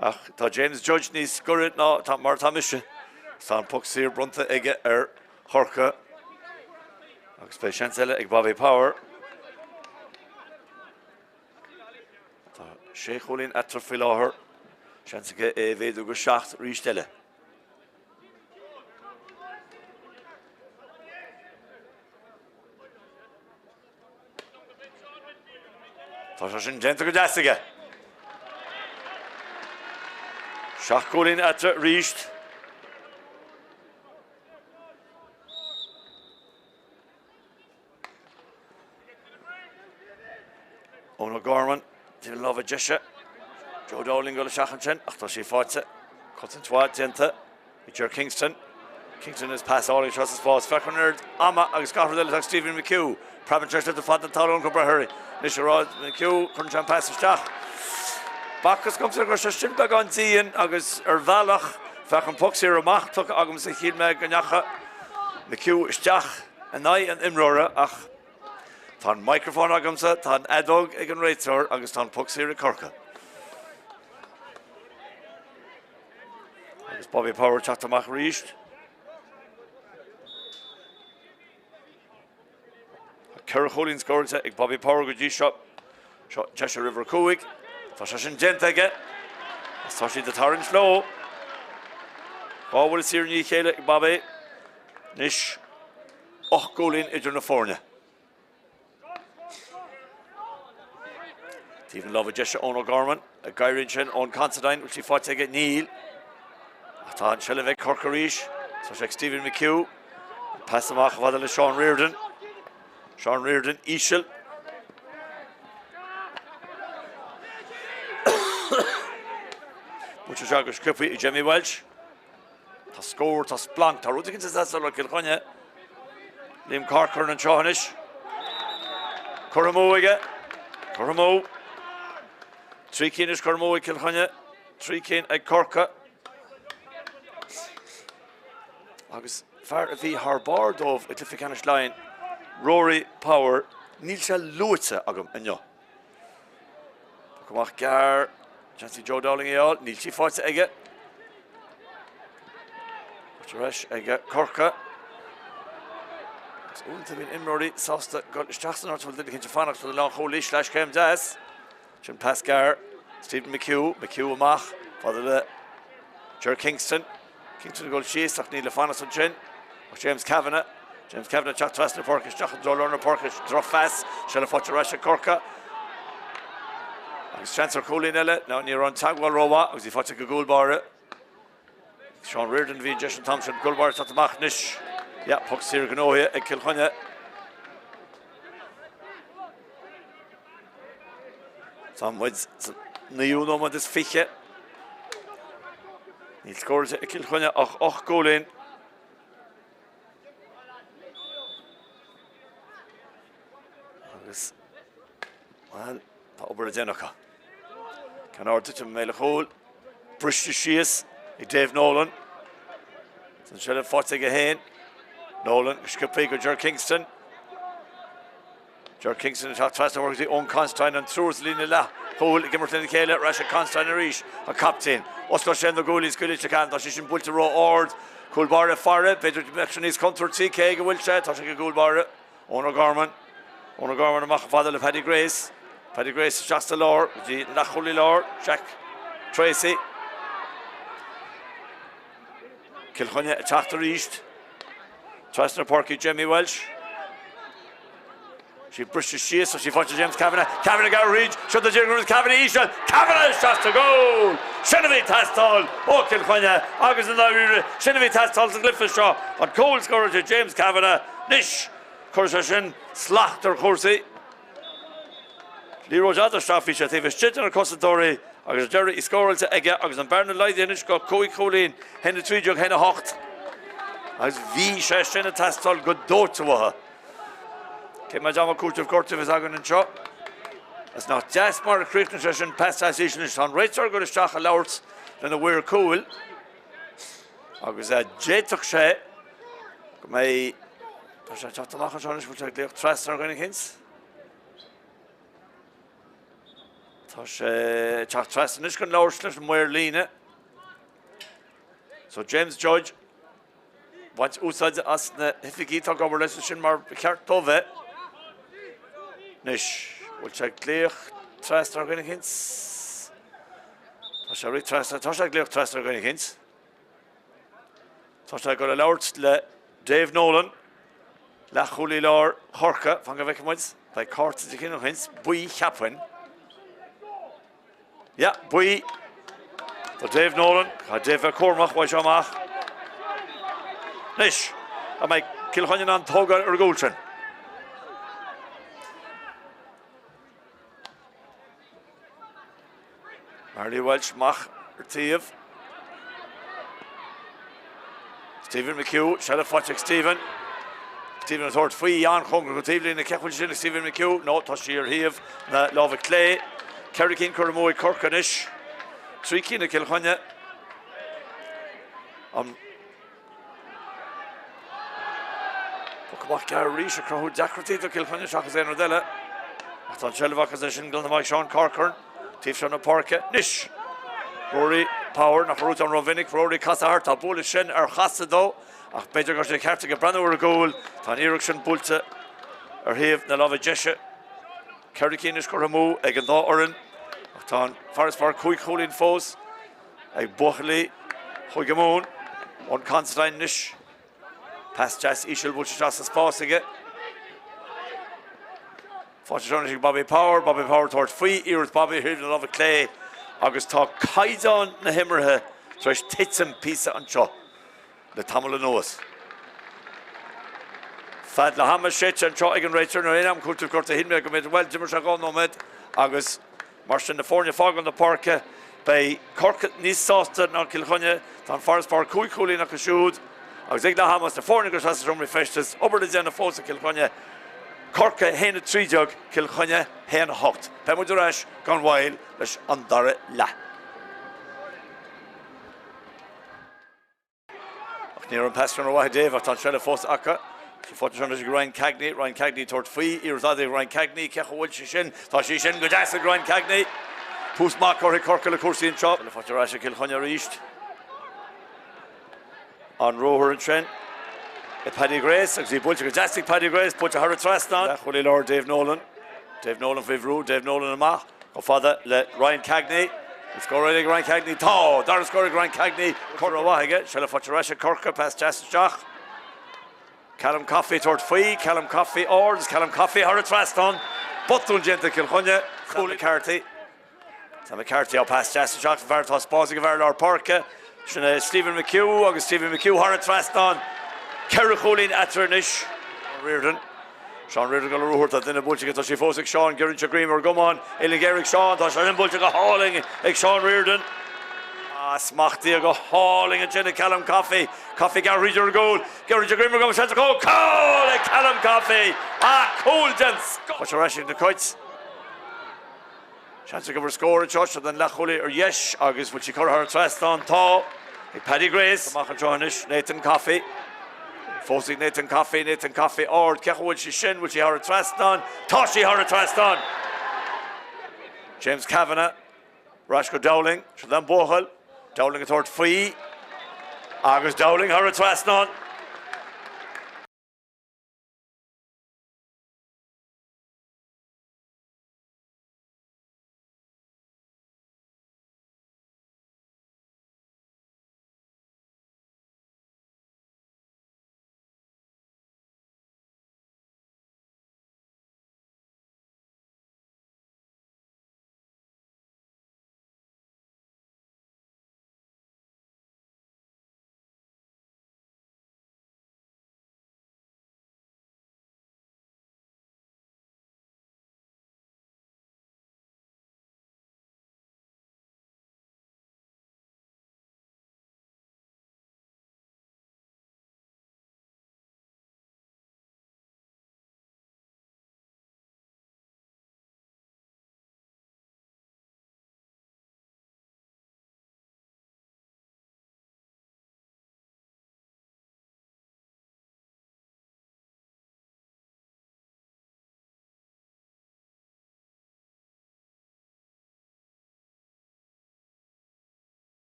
Ach tá James Judge níos gaire ná mar atá mise. Tá an poc saor bronnta aige ar Chorcaigh. Agus beidh seans eile ag Bobby Power. Tá sé chúilín eatarthu faoi láthair. Seans aige é a mhéadú go 7 arís eile. Tá sé sin déanta go deas aige. 7 gcúilín eatarthu arís. Eoin O'Gorman, taobh na láimhe deise. Joe Dowling ag dul isteach ansin ach tá sí faighte. Cosaint mhaith déanta ag Ger Kingston. Kingston is pas álainn seo sa spás. Féach an oiread ama agus gach rud eile atá ag Stephen McHugh. Preabann sé slite fada talún chun breith uirthi. Anois ar aghaidh McHugh, cuireann sé an pas isteach. B'fhacthas domsa go raibh sé sin beagán dian agus ar bhealach bheadh an poc saor amach tugtha agamsa shíl mé go ndeachaigh McHugh isteach in aghaidh an imreora ach tá an microphone agamsa, tá an fheadóg ag an réiteoir agus tá an poc saor ag Corcaigh. Agus Bobby Power ag teacht amach arís. Tá 4 chúilín scóráilte ag Bobby Power go dtí seo. Seo deis ar uimhir 5. Tá sé sin déanta aige. Agus tá siad ag tarraingt leo. Dhá bhuille saor i ndiaidh a chéile ag Bobby. Anois, 8 gcúilín idir na foirne. Taobh na láimhe deise Eoin O'Gorman ag éirí ansin Eoin Considine, bhfuil sí faighte aige? Níl. Ach tá an tseilbh ag Corcaigh arís. Tá sé ag Stephen McHugh. An pas amach chomh fada le Sean Riordan. Sean Riordan íseal. Buailte isteach go sciobtha ag Jamie Walsh. Tá scór, tá splanc, tá rud éicint ag teastáil ó Chill Chainnigh. Liam Corcoran anseo anois. Curtha amú aige. Curtha amú. Trí cinn anois curtha amú ag Cill Chainnigh. Trí cinn ag Corcaigh. Agus fear a bhí thar barr dóibh i gcluiche ceannais Laighean, Rory Power, níl sé luaite agam inniu. Poc amach gearr, seans ag Joe Dowling é a fháil, níl sí faighte aige. Faighte ar ais ag Corcaigh. Agus uaireanta bíonn imreoirí sásta dul isteach san áit a bhfuil duine éicint ag fanacht do lánchúlaí slash céim deas. Sin pas gearr. Stephen McHugh, McHugh amach, fada le Ger Kingston. Kingston ag dul síos ach níl ag fanacht ansin ach James Kavanagh. James Kavanagh ag teacht trasna na páirce isteach i dtreo lár na páirce, drochphas, seilbh faighte ar ais ag Corcaigh. Agus seans ar chúilín eile, ná ní raibh an teagmháil rómhaith agus í faighte ag an gcúl báire. Sean Riordan a bhí i dtreis an t-am sin, cúl báire ag teacht amach anois. Yeah, poc saor gnóthaithe ag Cill Chainnigh. Tá muid sa naoú nóiméad is 20. Níl scóráilte ag Cill Chainnigh ach 8 gcúilín. Agus, bhuel, tá obair le déanamh acu. Ceann ard tite i mbéal an chúil. Briste síos ag Dave Nolan. An seilbh faighte aige féin. Nolan go sciobtha go Ger Kingston. Ger Kingston ag teacht trasna go dtí Eoin Considine, an triúr sa líne leathchúil ag imirt lena chéile, ar ais ag Considine arís, an captaen. Osclóidh sé na guaillí, scaoilfidh sé ceann, tá sé sin buailte ró-ard. Cúl báire ag faire, b'fhéidir go mbeadh sé níos contúirtí, cé go bhfuil sé, tá sé ag an gcúl báire, Eoin O'Gorman. Eoin O'Gorman amach chomh fada le Paddy Grace. Paddy Grace isteach sa lár go dtí an leathchúlaí láir, Jack Tracy. Cill Chainnigh ag teacht arís. Trasna na páirce Jamie Walsh. Sí briste síos, tá sí faighte James Kavanagh. Kavanagh ag thríd, seo do James Kavanagh íseal, Kavanagh isteach sa gcúl! Sin a bhí ag teastáil ó Chill Chainnigh agus i ndáiríre sin a bhí ag teastáil sa gcluiche seo, an cúl scóráilte James Kavanagh. Anois, cuirfidh sé sin slacht ar chúrsaí. Liathróid fhada isteach, bhí sé taobh istigh de na cosantóirí agus ar deireadh í scóráilte aige agus an bearna laghdaithe anois go 5 chúilín, 1-13, 1-8. Agus bhí sé sin ag teastáil go dóite uathu. Cé mhéad ama cúitimh gortaithe a bheas againn anseo? Is nach deas mar a chríochnaigh sé sin pas deas íseal anois. Tá an réiteoir ag dul isteach a labhairt lena mhaor cúil agus d'fhéadfadh sé go mbeidh, tá sé ag teacht amach anseo anois, bhfuil sé ag glaoch trasna ar dhuine eicínt? Tá sé ag teacht trasna anois chun labhairt leis an maor líne. So James Judge ag baint úsáide as na hoifigigh atá ag obair leis, sin mar ba cheart dó bheith. Anois, bhfuil sé ag glaoch trasna ar dhuine eicínt? Tá sé ag rith trasna, tá sé ag glaoch trasna ar dhuine eicínt. Tá sé ag dul a labhairt le Dave Nolan, leathchúlaí láir Chorcaí, fan go bhfeicfidh muid. Beidh cárta de chineál eicínt, buí cheapfainn. Yeah, buí do Dave Nolan. Caithfidh Dave bheith cúramach uaidh seo amach. Anois, an mbeidh Cill Chainnigh in ann tógáil ar an gcúl sin? Marley Walsh amach ar taobh. Stephen McHugh, seilbh faighte ag Stephen. Stephen ag tabhairt faoi, an-chóngarach don taobhlíne, cén chaoi a bhfuil sin ag Stephen McHugh? No, tá sí ar thaobh na láimhe clé. Ceithre cinn curtha amú ag Corcaigh anois. Trí cinn ag Cill Chainnigh. An Poc amach gearr arís ag cruthú deacrachtaí do Chill Chainnigh seachas aon rud eile. Ach tá an tseilbh acu é sin glanta amach ag Seán Corcoran, taobh seo na páirce. Anois! Rory Power, nach raibh ann rómhinic. Rory casadh thart, tá bualadh sin ar chasadh dó ach b'fhéidir go raibh sé de cheart aige breathnú ar an gcúl. Tá an iarracht sin buailte ar thaobh na láimhe deise. Ceithre cinn anois curtha amú ag an dá fhoireann ach tá an farasbarr cúig chúilín fós. Ag buachaillí Chúige Mumhan, Eoin Considine anois. Pas deas íseal buailte isteach sa spás aige. Faighte anseo anois ag Bobby Power, Bobby Power ag tabhairt faoi, iarracht Bobby ar thaobh na láimhe clé agus tá caighdeán na himeartha tar éis titim píosa anseo le tamall anuas. Fead leath ama séidte anseo ag an réiteoir nuair aon am cúitimh gortaithe shíl mé go mb'fhéidir, bhuel, d'imir sé dhá nóiméad agus Mar sin, na foirne ag fágáil na páirce, beidh Corcaigh níos sásta ná Cill Chainnigh. Tá an farasbarr cúig chúilín acu siúd agus ag leath ama is na foirne ag dul isteach sna seomraí feistis, obair le déanamh fós ag Cill Chainnigh. Corcaigh 1-13, Cill Chainnigh 1-8. Beidh muid ar ais gan mhoill leis an dara leath. Ach ní raibh an pas sin rómhaith ag Dave ach tá an seilbh fós acu. Tá faighte anseo anois ag Ryan Cagney. Ryan Cagney ag tabhairt faoi. Iarracht fhada ag Ryan Cagney. Cén chaoi a bhfuil sí sin? Tá sí sin go deas ag Ryan Cagney. Tús maith curtha ag Corcaigh le cúrsaí anseo. Seilbh faighte ar ais ag Cill Chainnigh arís. An ruathar ansin ag Paddy Grace agus í buailte go deas ag Paddy Grace. Buailte thar an trasnán. Leathchúlaí láir Dave Nolan. Dave Nolan faoi bhrú. Dave Nolan amach. Chomh fada le Ryan Cagney. An scór eile ag Ryan Cagney. Tá! Dara scór ag Ryan Cagney. Cor rómhaith aige. Seilbh faighte ar ais ag Corcaigh. Pas deas isteach. Callum Coffey ag tabhairt faoi. Callum Coffey ard is Callum Coffey thar an trasnán. Botún déanta ag Cill Chainnigh. Cúl McCarthy. Sam McCarthy á pas deas isteach. Fear tá spás ag an bhfear lár páirce. Sin é Stephen McHugh agus Stephen McHugh thar an trasnán. Ceithre chúilín eatarthu anois. Riordan. Seán Riordan ag dul ar ruathar, tá duine buailte aige, tá sí fós ag Seán, giorraíonn sé greim ar an gcamán, uillinn ghéar ag Seán, tá sé sin buailte go hálainn ag Seán Riordan. Ah, smachtaithe go hálainn ansin ag Callum Coffey, Coffey gearrtha thríd ar an gcúl, giorraíonn sé greim ar an gcamán, seans ar chúl, cúl ag Callum Coffey! Ah, cúl den scoth! Faighte ar ais ag na Cait. Seans acu ar scór anseo, seo don leathchúlaí ar dheis agus bhfuil sí curtha thar an trasnán? Tá, ag Paddy Grace. Amach anseo anois, Nathan Coffey. Fós ag Nathan Coffey, Nathan Coffey ard, cén chaoi a bhfuil sí sin, bhfuil sí thar an trasnán? Tá sí thar an trasnán! James Kavanagh, ar ais go Dowling, seo don buachaill, Dowling ag tabhairt faoi agus Dowling thar an trasnán!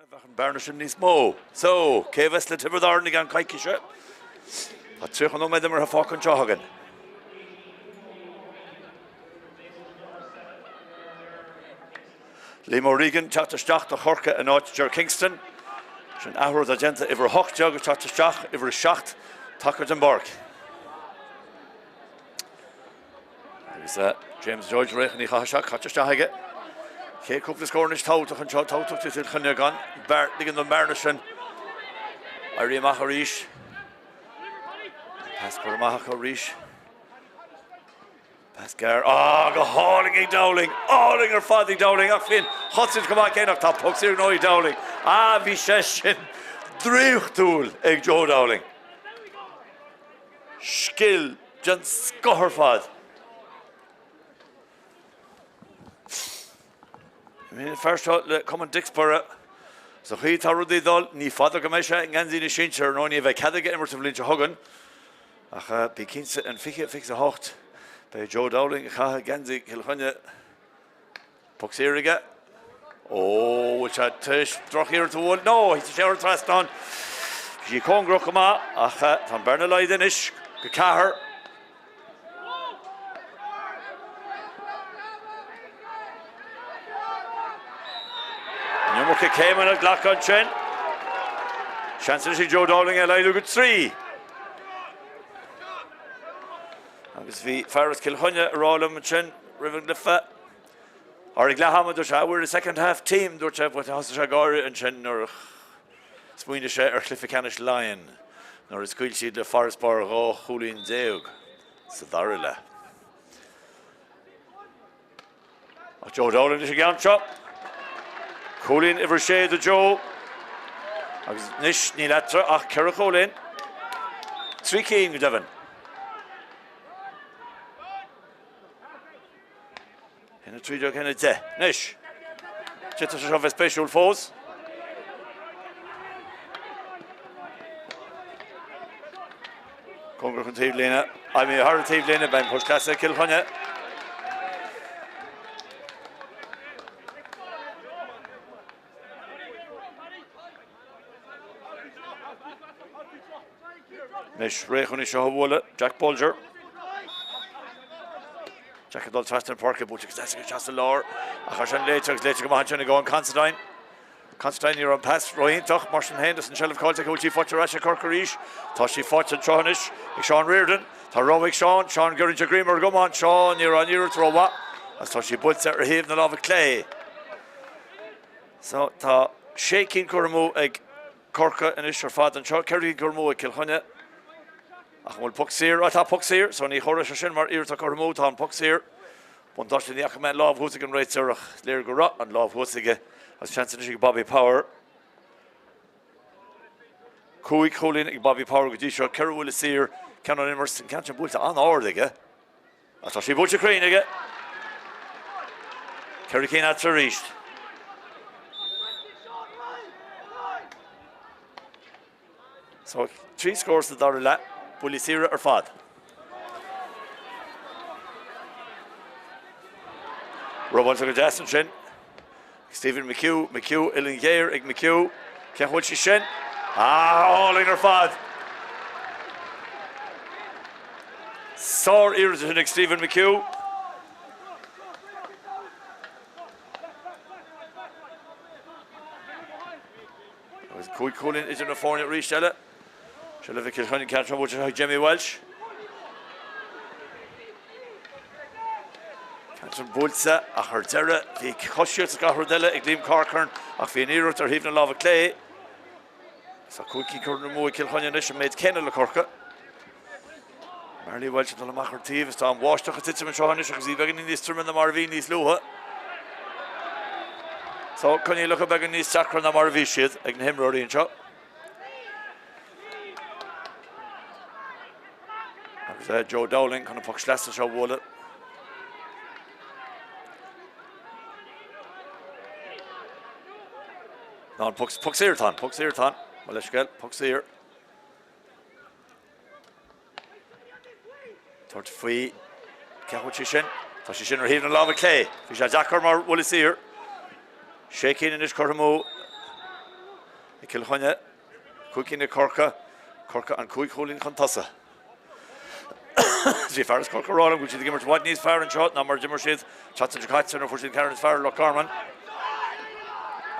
Bheadh an bearna sin níos mó. So, cé a bheas le Tiobraid Árann i gceann coicíse? Tá 30 nóiméad imeartha fágtha anseo againn. Liam O'Regan teacht isteach do Chorcaigh in áit Ger Kingston. Sin athrú atá déanta, uimhir 18 ag teacht isteach, uimhir 7 tagtha den bpáirc. Agus James George réidh chun í a chaitheamh isteach, caite isteach aige. Chéad cúpla scór anois tábhachtach anseo, tábhachtach do Chill Chainnigh gan ligean don mbearna sin éirí amach arís. Pas curtha amach acu arís. Pas gearr. Ah, go hálainn ag Dowling! Álainn ar fad ag Dowling ach bhí an chosaint go maith cé nach tá poc saor gnóthaithe ag Dowling. Ah, bhí sé sin draíochtúil ag Joe Dowling. Scil den scoth ar fad. An fear seo le Cumann Dicksboro. Sa chaoi atá rudaí ag dul, ní fada go mbeidh sé i ngeansaí na sinsear, nó ní bheidh cead aige imirt an bhliain seo chugainn. Ach bí cinnte, in 2028, beidh Joe Dowling ag caitheamh geansaí Chill Chainnigh. Poc saor aige. Ó, bhfuil sé tar éis drochiarracht a bhualadh? No, thit sé thar an trasnán. Bhí sí cóngarach go maith, ach tá an bearna laghdaithe anois go ceathair. An iomarca céimeanna glactha ansin. Seans anois ag Joe Dowling é a laghdú go 3. Agus bhí fear as Cill Chainnigh ag rá liom ansin roimh an gcluiche, or ag leath ama, dúirt sé, we're a second half team, dúirt sé, but thosaigh sé ag gáire ansin nuair a smaoinigh sé ar chluiche ceannais Laighean nuair a scaoil siad le farasbarr 12 chúilín sa dara leath. Ach Joe Dowling leis an gceann seo. Cúilín uimhir 6 do Joe. Agus anois níl eatarthu ach ceithre chúilín. Trí cinn go deimhin. 1-13, 1-10. Anois, d'fhéadfadh sé seo bheith spéisiúil fós. Cóngarach don taobhlíne. Imithe thar an taobhlíne, beidh an poc sleasa ag Cill Chainnigh. Anois réidh chun í seo a bhualadh, Jack Bolger. Jack ag dul trasna na páirce, buailte go deas aige isteach sa lár, ach tá sin léite agus léite go maith ansin ag Eoin Considine. Considine, ní raibh an pas ró-iontach, mar sin féin, is an tseilbh caillte acu, bhfuil sí faighte ar ais ag Corcaigh arís. Tá sí faighte anseo anois ag Seán Riordan. Tá rogha ag Seán. Seán gcuireann sé greim ar an gcamán. Seán, ní raibh an iarracht rómhaith agus tá sí buailte ar thaobh na láimhe clé. So, tá sé cinn curtha amú ag Corcaigh anois ar fad anseo, ceithre cinn curtha amú ag Cill Chainnigh. Ach an bhfuil poc saor? Á, tá poc saor, so ní chomhaireann sé sin mar iarracht curtha amú, tá an poc saor. Buntáiste ní fhaca mé an lámh thuas ag an réiteoir ach is léir go raibh an lámh thuas aige agus seans anois ag Bobby Power. Cúig chúilín ag Bobby Power go dtí seo, ceithre bhuille saor, ceann ón imirt, an ceann sin buailte an-ard aige. Ach tá sí buailte cruinn aige. Ceithre cinn eatarthu arís. So, 3 scór sa dara leath, buillí saora ar fad. Robáilte go deas ansin. Stephen McHugh, McHugh, uillinn ghéar ag McHugh. Cén chaoi bhfuil sí sin? Ah, álainn ar fad! Sár-iarracht sin ag Stephen McHugh. Agus cúig chúilín idir na foirne arís eile. Seilbh ag Cill Chainnigh ceann seo buailte ag Jamie Walsh. Ceann sin buailte ach ar deireadh bhí coisíocht is gach rud eile ag Liam Corcoran ach bhí an iarracht ar thaobh na láimhe clé. Tá cúig cinn curtha amú ag Cill Chainnigh anois an méid céanna le Corcaigh. Marley Walsh ag dul amach ar taobh is tá an bháisteach ag titim anseo anois agus í beagáinín níos troime ná mar a bhí níos luaithe. So coinníollacha beagáinín níos deacra ná mar a bhí siad ag na himreoirí anseo. Agus uh, Joe Dowling chun an poc sleasa seo a bhualadh. Ná an poc, poc saor atá ann, poc saor atá ann, mo leithscéal, poc saor. Tabhairt faoi cé bhfuil sé sin? Tá sé sin ar thaobh na láimhe clé. Bhí sé deacair mar bhuille saor. Sé cinn anois curtha amú. Ag Cill Chainnigh, 5 cinn ag Corcaigh, Corcaigh an 5 chúilín chun tosaigh. Bhí fear as Corcaigh ag rá liom go bhfuil siad ag imirt i bhfad níos fearr anseo ná mar a d'imir siad an tseachtain seo caite nuair a fuair siad an ceann is fearr ar Loch Garman.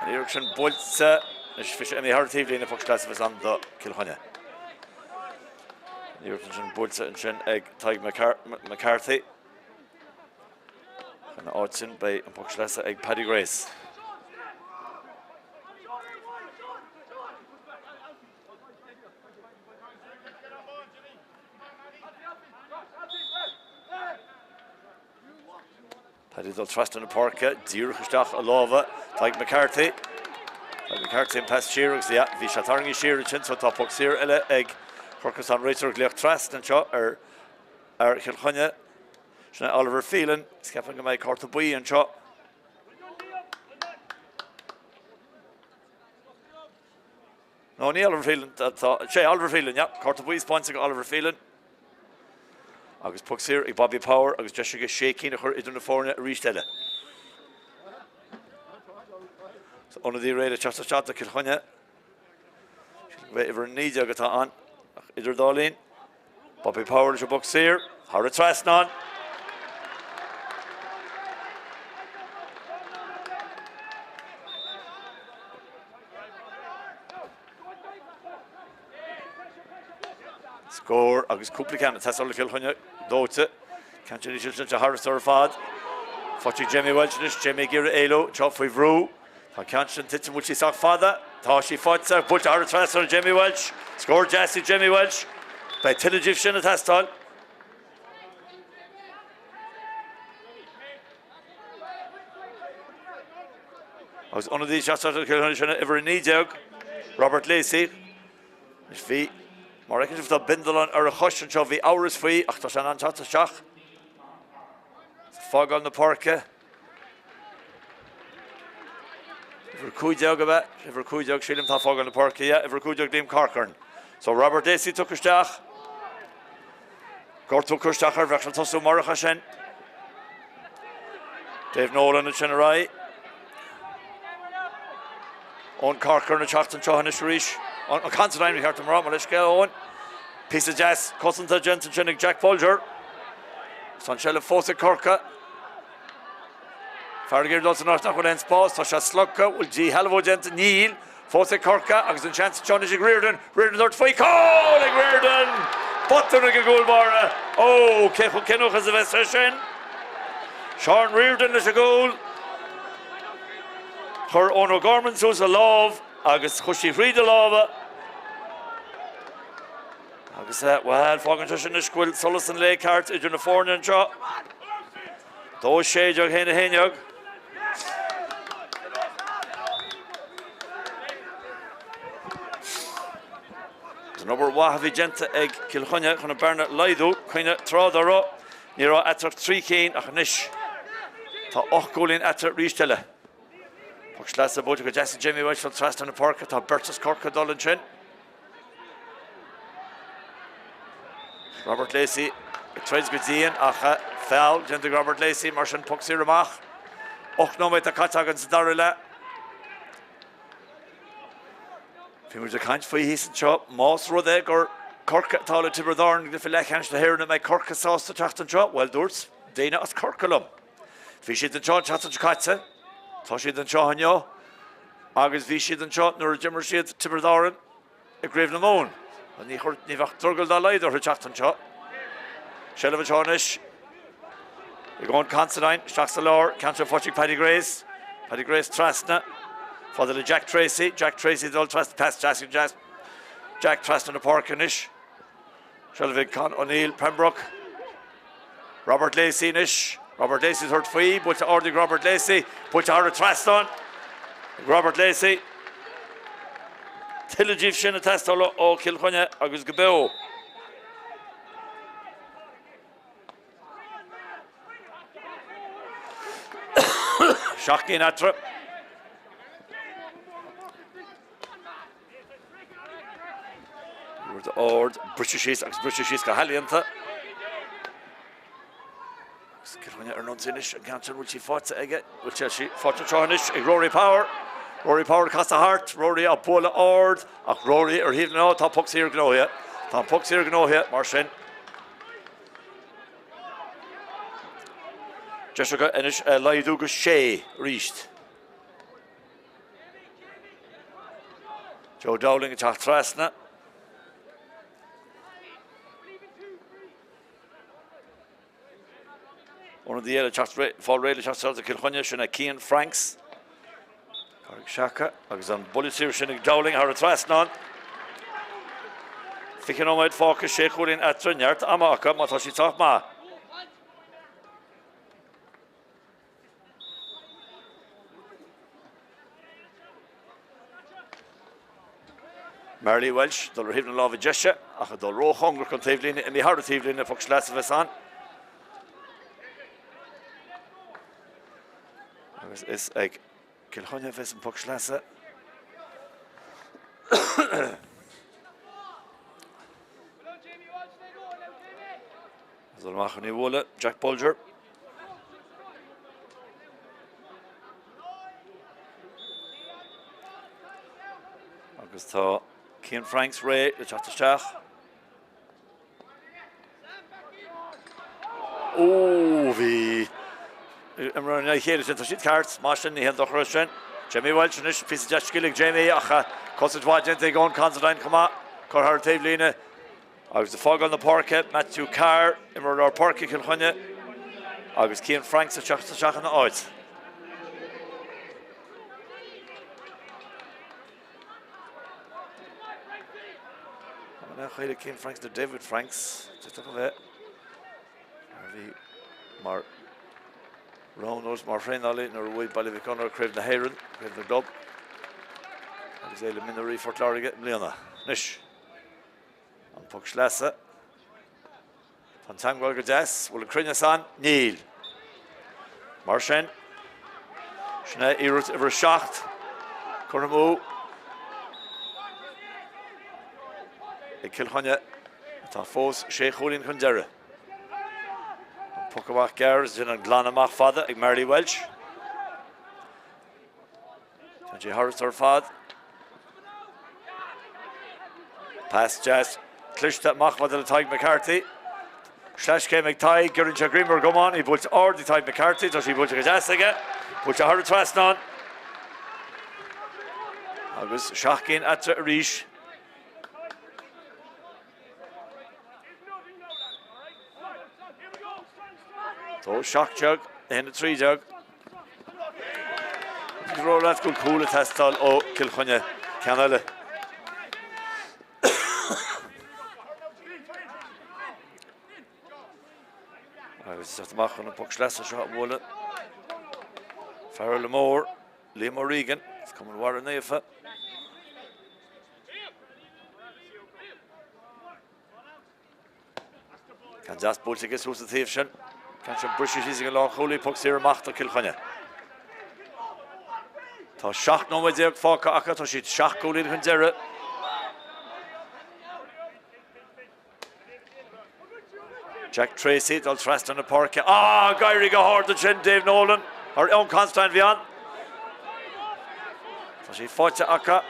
An iarracht sin buailte anois bhí sé imithe thar an taobhlíne, poc sleasa a bheas ann do Chill Chainnigh. An iarracht ansin buailte ansin ag Tadhg McCarthy. Ina áit sin beidh an poc sleasa ag Paddy Grace. Paddy ag dul trasna na páirce, díreach isteach i lámha Tadhg McCarthy. Tadhg McCarthy an pas siar agus yeah, bhí sé tarraingthe siar ansin so tá poc saor eile ag Corcaigh. Tá an réiteoir ag glaoch trasna anseo ar ar Chill Chainnigh. Sin é Oliver Phelan. Is ceapaim go mbeidh cárta buí anseo. No, ní Oliver Phelan atá, sé Oliver Phelan, yeah, cárta buí spáinte ag Oliver Phelan. Agus poc saor ag Bobby Power agus deis aige sé cinn a chur idir na foirne arís eile. So, ionadaí réidh le teacht isteach do Chill Chainnigh. Sílim go uimhir 19 atá ann, ach idir dá linn, Bobby Power leis an bpoc saor, thar an trasnán. Scór agus cúpla ceann ag teastáil ó Chill Chainnigh dóite. Ceann sin níos sin thar ar fad. Faighte ag Jamie Walsh anois, Jamie ag iarraidh éalú, anseo faoi bhrú. Tá an ceann sin tite, an bhfuil sí sách fada? Tá sí faighte, buailte thar an trasnán ag Jamie Walsh. Scór deas ag Jamie Walsh. Beidh tuilleadh díobh sin ag teastáil. Agus ionadaí sin uimhir 19, Robert Lacey. Anois bhí, mar a fheiceann sibh tá bindealán ar a chois anseo, bhí amhras faoi ach tá sé in ann teacht isteach. Fágáil na páirce. Uimhir 15 ab ea? Uimhir 15 sílim atá ag fágáil na páirce, yeah, uimhir 15 Liam Corcoran. So Robert Lacey tugtha isteach. Gortú curtha isteach air, bheadh sé ag tosú murach é sin. Dave Nolan ansin ar aghaidh. Eoin Corcoran ag teacht anseo anois arís. An Considine ba cheart dom a rá, mo leithscéal, Eoin. Píosa deas cosanta déanta ansin ag Jack Bolger. Tá an seilbh fós ag Corcaigh. Fear ag iarraidh dul san áit nach bhfuil aon spás, tá sé slogtha, bhfuil díshealbhú déanta? Níl. Fós ag Corcaigh agus an seans anseo anois ag Riordan. Riordan ag tabhairt faoi. Cúl ag Riordan! Botún ag an gcúl báire. Ó, cé chomh cinniúnach is a bheas sé sin? Seán Riordan leis an gcúl. Chuir Eoin O'Gorman suas a lámh agus chuaigh sí thríd a lámha. Agus, bhuel, fágann sé sin anois go bhfuil solas an lae ceart idir na foirne anseo. 2, 16, 1, 11. An obair mhaith a bhí déanta ag Cill Chainnigh chun an bearna a laghdú, cuimhnigh tráth dá raibh, ní raibh eatarthu ach 3 cinn ach anois tá 8 gcúilín eatarthu arís eile. Poc sleasa buailte go deas ag Jamie Walsh trasna na páirce, tá beirt as Corcaigh ag dul ansin. Robert Lacey ag troid go dian ach feall déanta ag Robert Lacey mar sin poc saor amach. 8 nóiméad atá caite againn sa dara leath. Bhí muid ag caint faoi thíos anseo, más rud é gur Corcaigh atá le Tiobraid Árann i gcluiche leathcheannais na hÉireann an mbeidh Corcaigh sásta teacht anseo? Bhuel dúirt daoine as Corcaigh liom. Bhí siad anseo an tseachtain seo caite, tá siad anseo inniu agus bhí siad anseo nuair a d'imir siad Tiobraid Árann i gCraobh na Mumhan. Ní bheadh drogall dá laghad orthu teacht anseo. Seilbh anseo anois ag Eoin Considine, isteach sa lár, ceann seo faighte ag Paddy Grace. Paddy Grace trasna, fada le Jack Tracy. Jack Tracy dul trasna, pas deas ag Jack trasna na páirce anois. Seilbh ag Con O'Neill, Pembroke. Robert Lacey anois. Robert Lacey ag tabhairt faoi. Buailte ard ag Robert Lacey. Buailte thar an trasnán ag Robert Lacey. Tuilleadh díobh sin ag teastáil ó Chill Chainnigh agus go beo. Seacht gcinn eatarthu. Rud ard, briseadh síos agus briseadh síos go healaíonta. Agus Cill Chainnigh ar an ionsaí anois, an ceann sin, bhfuil sí faighte aige? Bhfuil sé sí faighte anseo anois ag Rory Power. Rory Power ag casadh thart, Rory á bualadh ard ach Rory ar thaobh na Tá poc saor gnóthaithe. Tá an poc saor gnóthaithe mar sin. Deis acu anois laghdú go sé arís. Joe Dowling ag teacht trasna. Ionadaí eile ag teacht fáil réidh le teacht isteach do Chill Chainnigh, sin é Cian Franks. Carraig Seaca agus an buille saor sin ag Dowling thar an trasnán. 20 nóiméad fágtha, sé chúilín eatarthu, neart ama acu má tá siad sách maith. Marley Walsh, dul ar thaobh na láimhe deise ach ag dul róchóngarach don taobhlíne, imithe thar an taobhlíne, poc sleasa a bheas ann. Agus is ag Cill Chainnigh a bheas an poc sleasa. Dul amach chun í a bhualadh, Jack Bolger. Agus tá Cian Franks réidh le teacht isteach. Ó bhí imreoir ina chéile sin, tá siad ceart, mar sin ní haon dochar é sin. Jamie Walsh anois, píosa deas scil ag Jamie ach cosaint mhaith déanta ag Eoin Considine chomh maith, curtha thar an taobhlíne. Agus ag fágáil na páirce, Matthew Carr, imreoir lár páirce Chill Chainnigh, agus Cian Franks ag teacht isteach ina áit. An é chaoile Cian Franks nó David Franks, d'fhéadfadh a bheith, a bhí mar roghnóir mar thraenálaí nuair a bhuaigh Baile Mhic Gonair Craobh na hÉireann, Craobh na gClub, agus é le mionúirí Phort Láirge i mbliana. Anois. An poc sleasa. Tá an teagmháil go deas. Bhfuil an cruinneas ann? Níl. Mar sin, sin é iarracht uimhir 7. Curtha amú ag Cill Chainnigh atá fós sé chúilín chun deiridh. An poc amach gearr is sin an glanadh amach fada ag Marley Walsh. Tá sé thairis ar fad. Pas deas cliste amach fada le Tadhg McCarthy. Sleaschéim ag Tadhg, cuireann sé greim ar an gcamán, í buailte ard ag Tadhg McCarthy, tá sí buailte go deas aige, buailte thar an trasnán. Agus seacht gcinn eatarthu arís. 2, 17, 1, 13. Is ró leat go cúl ag teastáil ó Chill Chainnigh ceann eile. Agus teacht amach chun an poc sleasa seo a bhualadh. Fear mór, Liam O'Regan, as Cumann Mhara Naofa. Ceann deas buailte aige suas an taobh sin. Ceann sin briste síos ag an lánchúlaí, poc saor amach do Chill Chainnigh. Tá 17 nóiméad fágtha acu, tá siad 7 gcúilín chun deiridh. Jack Tracy dul trasna na páirce. Ah, ag éirí go hard ansin Dave Nolan ar Eoin Considine bhí ann. Tá sé faighte acu.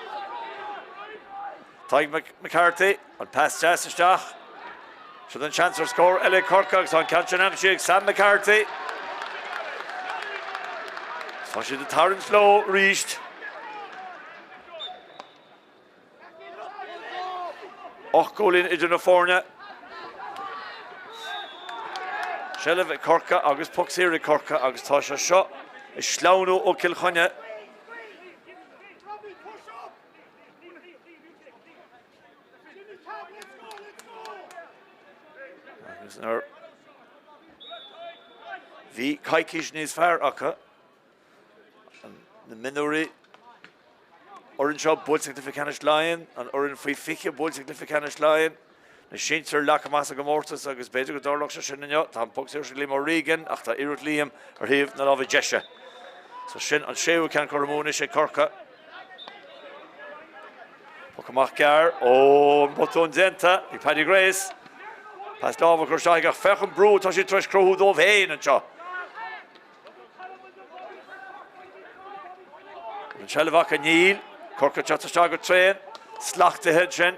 Tadhg McCarthy, an pas deas isteach. Seo an seans ar scór eile ag Corcaigh agus tá an ceann sin aimsithe ag Sam McCarthy. Tá siad ag tarraingt leo arís. 8 gcúilín idir na foirne. Seilbh ag Corcaigh agus poc saor ag Corcaigh agus tá sé seo ag sleamhnú ó Cill Chainnigh. Agus nuair bhí coicís níos fearr acu na mionúirí fhoireann seo buailte i gcluiche ceannais Laighean, an fhoireann faoi 20 buailte i gcluiche ceannais Laighean, na sinsir leagtha amach sa gcomórtas agus b'fhéidir go dtarlódh sé sin inniu. Tá an poc saor ag Liam O'Regan ach tá iarracht Liam ar thaobh na láimhe deise. So sin an séú ceann curtha amú anois ag Corcaigh. Poc amach gearr ó an botún déanta ag Paddy Grace. Pas láimhe curtha isteach ach féach an brú atá siad tar éis cruthú dóibh féin anseo. An tseilbh acu? Níl. Corcaigh ag teacht isteach go tréan. Slachtaithe ansin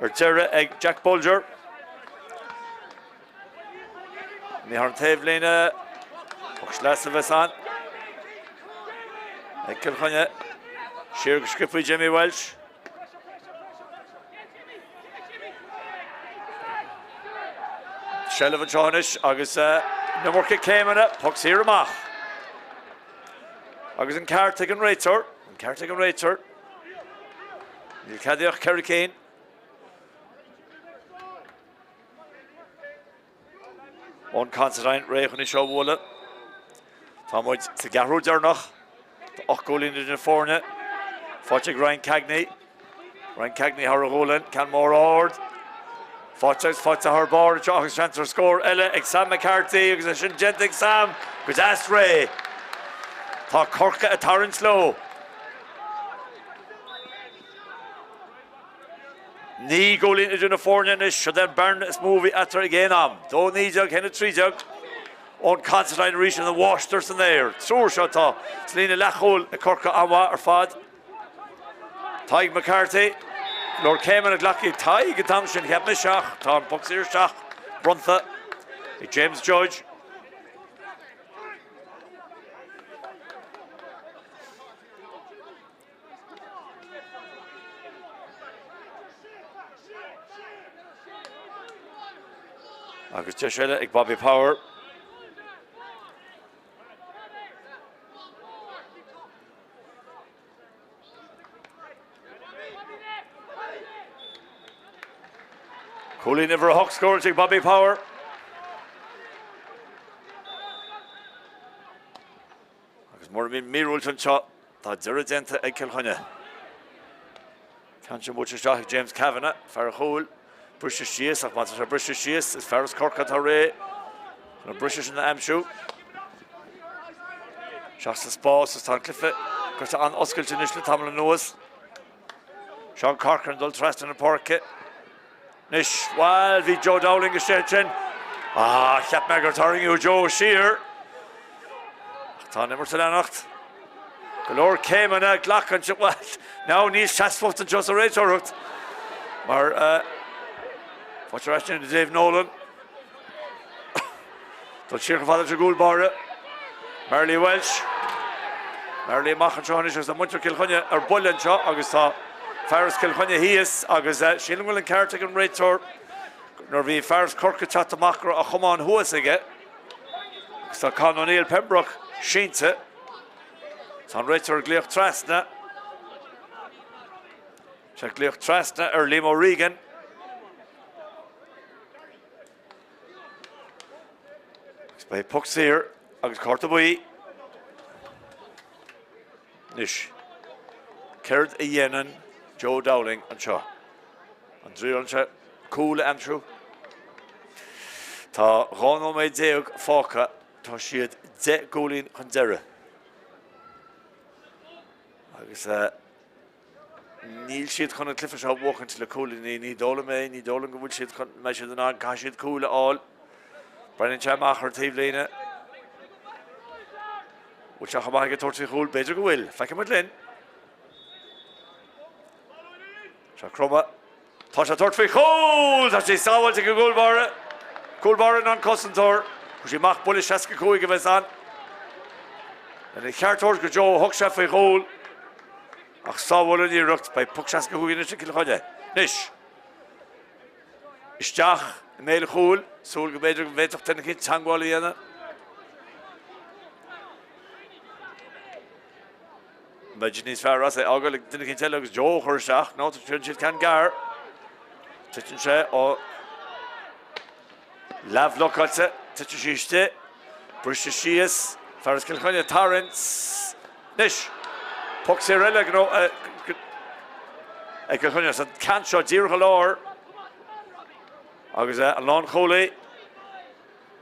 ar deireadh ag Jack Bolger. Imithe thar an taobhlíne. Poc sleasa a bheas ann ag Cill Chainnigh. Siar go sciobtha Jamie Walsh. Seilbh anseo anois agus an iomarca céimeanna, poc saor amach. Agus an ceart ag an réiteoir, an ceart ag an réiteoir. Níl ceadaithe ach 4 cinn. Eoin Considine réidh chun í seo a bhualadh. Tá muid sa gceathrú deireanach. Tá 8 gcúilín idir na foirne. Faighte ag Ryan Cagney. Ryan Cagney thar a ghualainn. Ceann mór ard. Faighte agus faighte thar barr anseo agus seans ar scór eile ag Sam McCarthy agus é sin déanta ag Sam go deas réidh. Tá Corcaigh ag tarraingt leo. 9 gcúilín idir na foirne anois, seo é an bearna is mó a bhí eatarthu ag aon am. 2 19 1 13. Eoin Considine arís ina mháistir san aer. Triúr seo atá sa líne leathchúil ag Corcaigh an-mhaith ar fad. Tadhg McCarthy, go leor céimeanna glactha ag Tadhg an t-am sin, cheap mise, ach tá an poc saor isteach bronnta ag James Judge. Agus deis eile ag Bobby Power. Cúilín uimhir a 8 scóráilte ag Bobby Power. Agus mura mbíonn míorúilt anseo, tá deireadh déanta ag Cill Chainnigh. Ceann sin buailte isteach ag James Kavanagh, fear an chúil. Briste síos, ach má tá sé briste síos, is fear as Corcaigh atá réidh chun an briseadh sin a aimsiú. Isteach sa spás is tá an cluiche curtha an-oscailte anois le tamall anuas. Seán Corcoran dul trasna na páirce. Anois, bhuel, bhí Joe Dowling istigh ansin. Ah, cheap mé gur tarraingíodh Joe siar. Ach tá an imirt ag leanacht. Go leor céimeanna glactha anseo. Bhuel, now níl seasmhacht anseo sa réiteoireacht. Mar, uh, faighte ar ais ag Dave Nolan. Dul siar chomh fada leis an gcúl báire. Marley Walsh. Marley amach anseo anois agus tá muintir Chill Chainnigh ar buile anseo agus tá fear as Cill Chainnigh thíos agus sílim go bhfuil an ceart ag an réiteoir nuair a bhí fear as Corcaigh ag teacht amach go raibh a chamán thuas aige. Agus tá Con O'Neill Pembroke sínte. Tá an réiteoir ag glaoch trasna. Tá ag glaoch trasna ar Liam O'Regan. Agus beidh poc saor agus cárta buí. Anois, céard a dhéanann Joe Dowling anseo? An dtriaileann sé cúl a aimsiú? Tá 12 nóiméad fágtha, tá siad 10 gcúilín chun deiridh. Agus Níl siad chun an cluiche seo a bhuachaint le cúilíní, ní dóigh liom é, ní dóigh liom go bhfuil siad chun, mbeidh siad in ann, caithfidh siad cúil a fháil. Breathnaíonn sé amach ar an taobhlíne. Bhfuil sé chomh maith aige tabhairt faoi chúl? B'fhéidir go bhfuil. Feicfidh muid linn. Seo Croma. Tá sé ag tabhairt faoi chúl! Tá sé sábháilte ag an gcúl báire. Cúl báire nó an cosantóir. Chuaigh sí amach, buille 65 a bheas ann. Lena cheart a thabhairt go Joe, thug sé faoi chúl. Ach sábháladh an iarracht. Beidh poc 65 anois ag Cill Chainnigh. Anois. Isteach i mbéal an chúil. Súil go mb'fhéidir go bhféadfadh duine eicínt teagmháil a dhéanamh. Mbeidh sé níos fearr as é a fhágáil ag duine eicínt eile agus Joe a chur isteach. Nó tugann siad ceann gearr. Titeann sé ó leathbhlocáilte. Titeann sí istigh. Briste síos. Fear as Cill Chainnigh ag tarraingt. Anois, poc saor eile ag Cill Chainnigh. An ceann seo díreach i lár. Agus an lánchúlaí,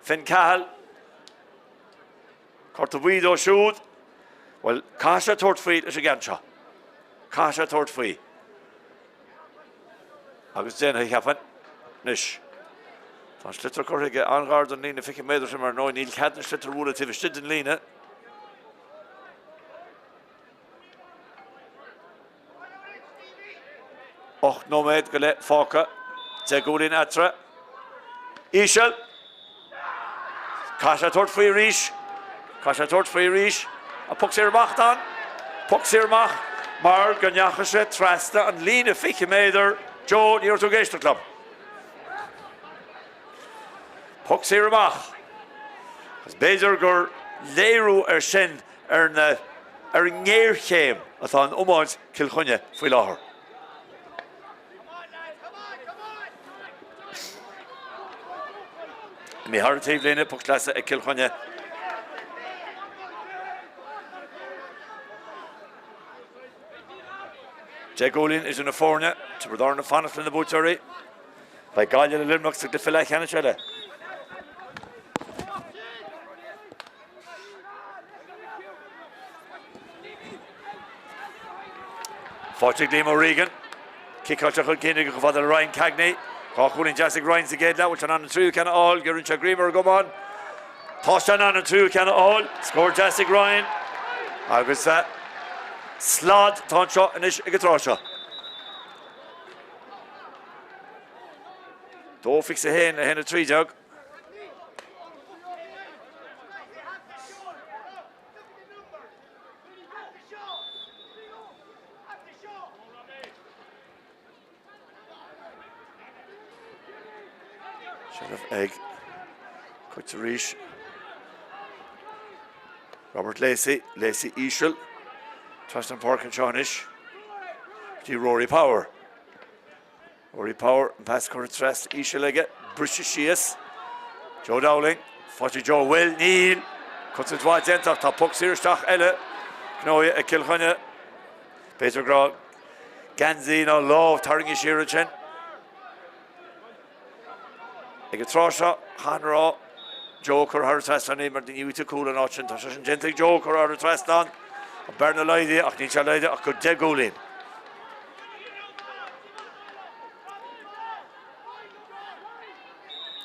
Finn Cahill. Cárta buí dó siúd. Bhuel, caithfidh sé tabhairt faoi leis an gceann seo. Caithfidh sé tabhairt faoi. Agus déanfaidh, cheapfainn. Anois, tá an sliotar curtha aige an-ghar don líne 20 méadar sin mar ndóigh níl cead na sliotar a bhualadh taobh istigh den líne. 8 nóiméad go leith fágtha. 10 gcúilín eatarthu. Íseal. Caithfidh sé tabhairt faoi arís. Caithfidh sé tabhairt faoi arís. An poc saor amach atá ann. Poc saor amach mar go ndeachaigh sé trasna an líne 20 méadar. Joe, ní raibh tú ag éisteacht liom. Poc saor amach. Agus b'fhéidir gur léiriú ar sin ar na ar an ngéarchéim atá in iomáint Chill Chainnigh faoi láthair. Imithe thar an taobhlíne, poc sleasa ag Cill Chainnigh. 10 gcúilín idir na foirne, Tiobraid Árann ag fanacht le na buaiteoirí. Beidh Gaillimh le Luimneach sa gcluiche leathcheannais eile. Faighte ag Liam O'Regan. Ciceáilte chun cinn aige chomh fada le Ryan Cagney. Dhá chúilín deas ag Ryan sa gcéad leath. Bhfuil sé in ann an tríú ceann a fháil? Giorraíonn sé greim ar an gcamán. Tá sé in ann an tríú ceann a fháil. Scór deas ag Ryan. Agus slad atá anseo anois ag an tráth seo. 2-21 le 1-13. Seilbh ag Coit arís. Robert Lacey, Lacey íseal. Trasna an pháirc anseo anois. Dtí Rory Power. Rory Power, an pas curtha trasna íseal aige, briseadh síos. Joe Dowling, faighte ag Joe, bhfuil, níl. Cosaint mhaith déanta ach tá poc saor isteach eile gnóthaithe ag Cill Chainnigh. B'fhéidir go raibh geansaí nó lámh tarraingthe siar ansin. Ag an tráth seo, chaithfinn a rá, Joe curtha thar an trasnán é mar ní fhaightear cúl an áit sin. Tá sé sin déanta ag Joe curtha thar an trasnán. An bearna laghdaithe ach níl sé laghdaithe ach go 10 gcúilín.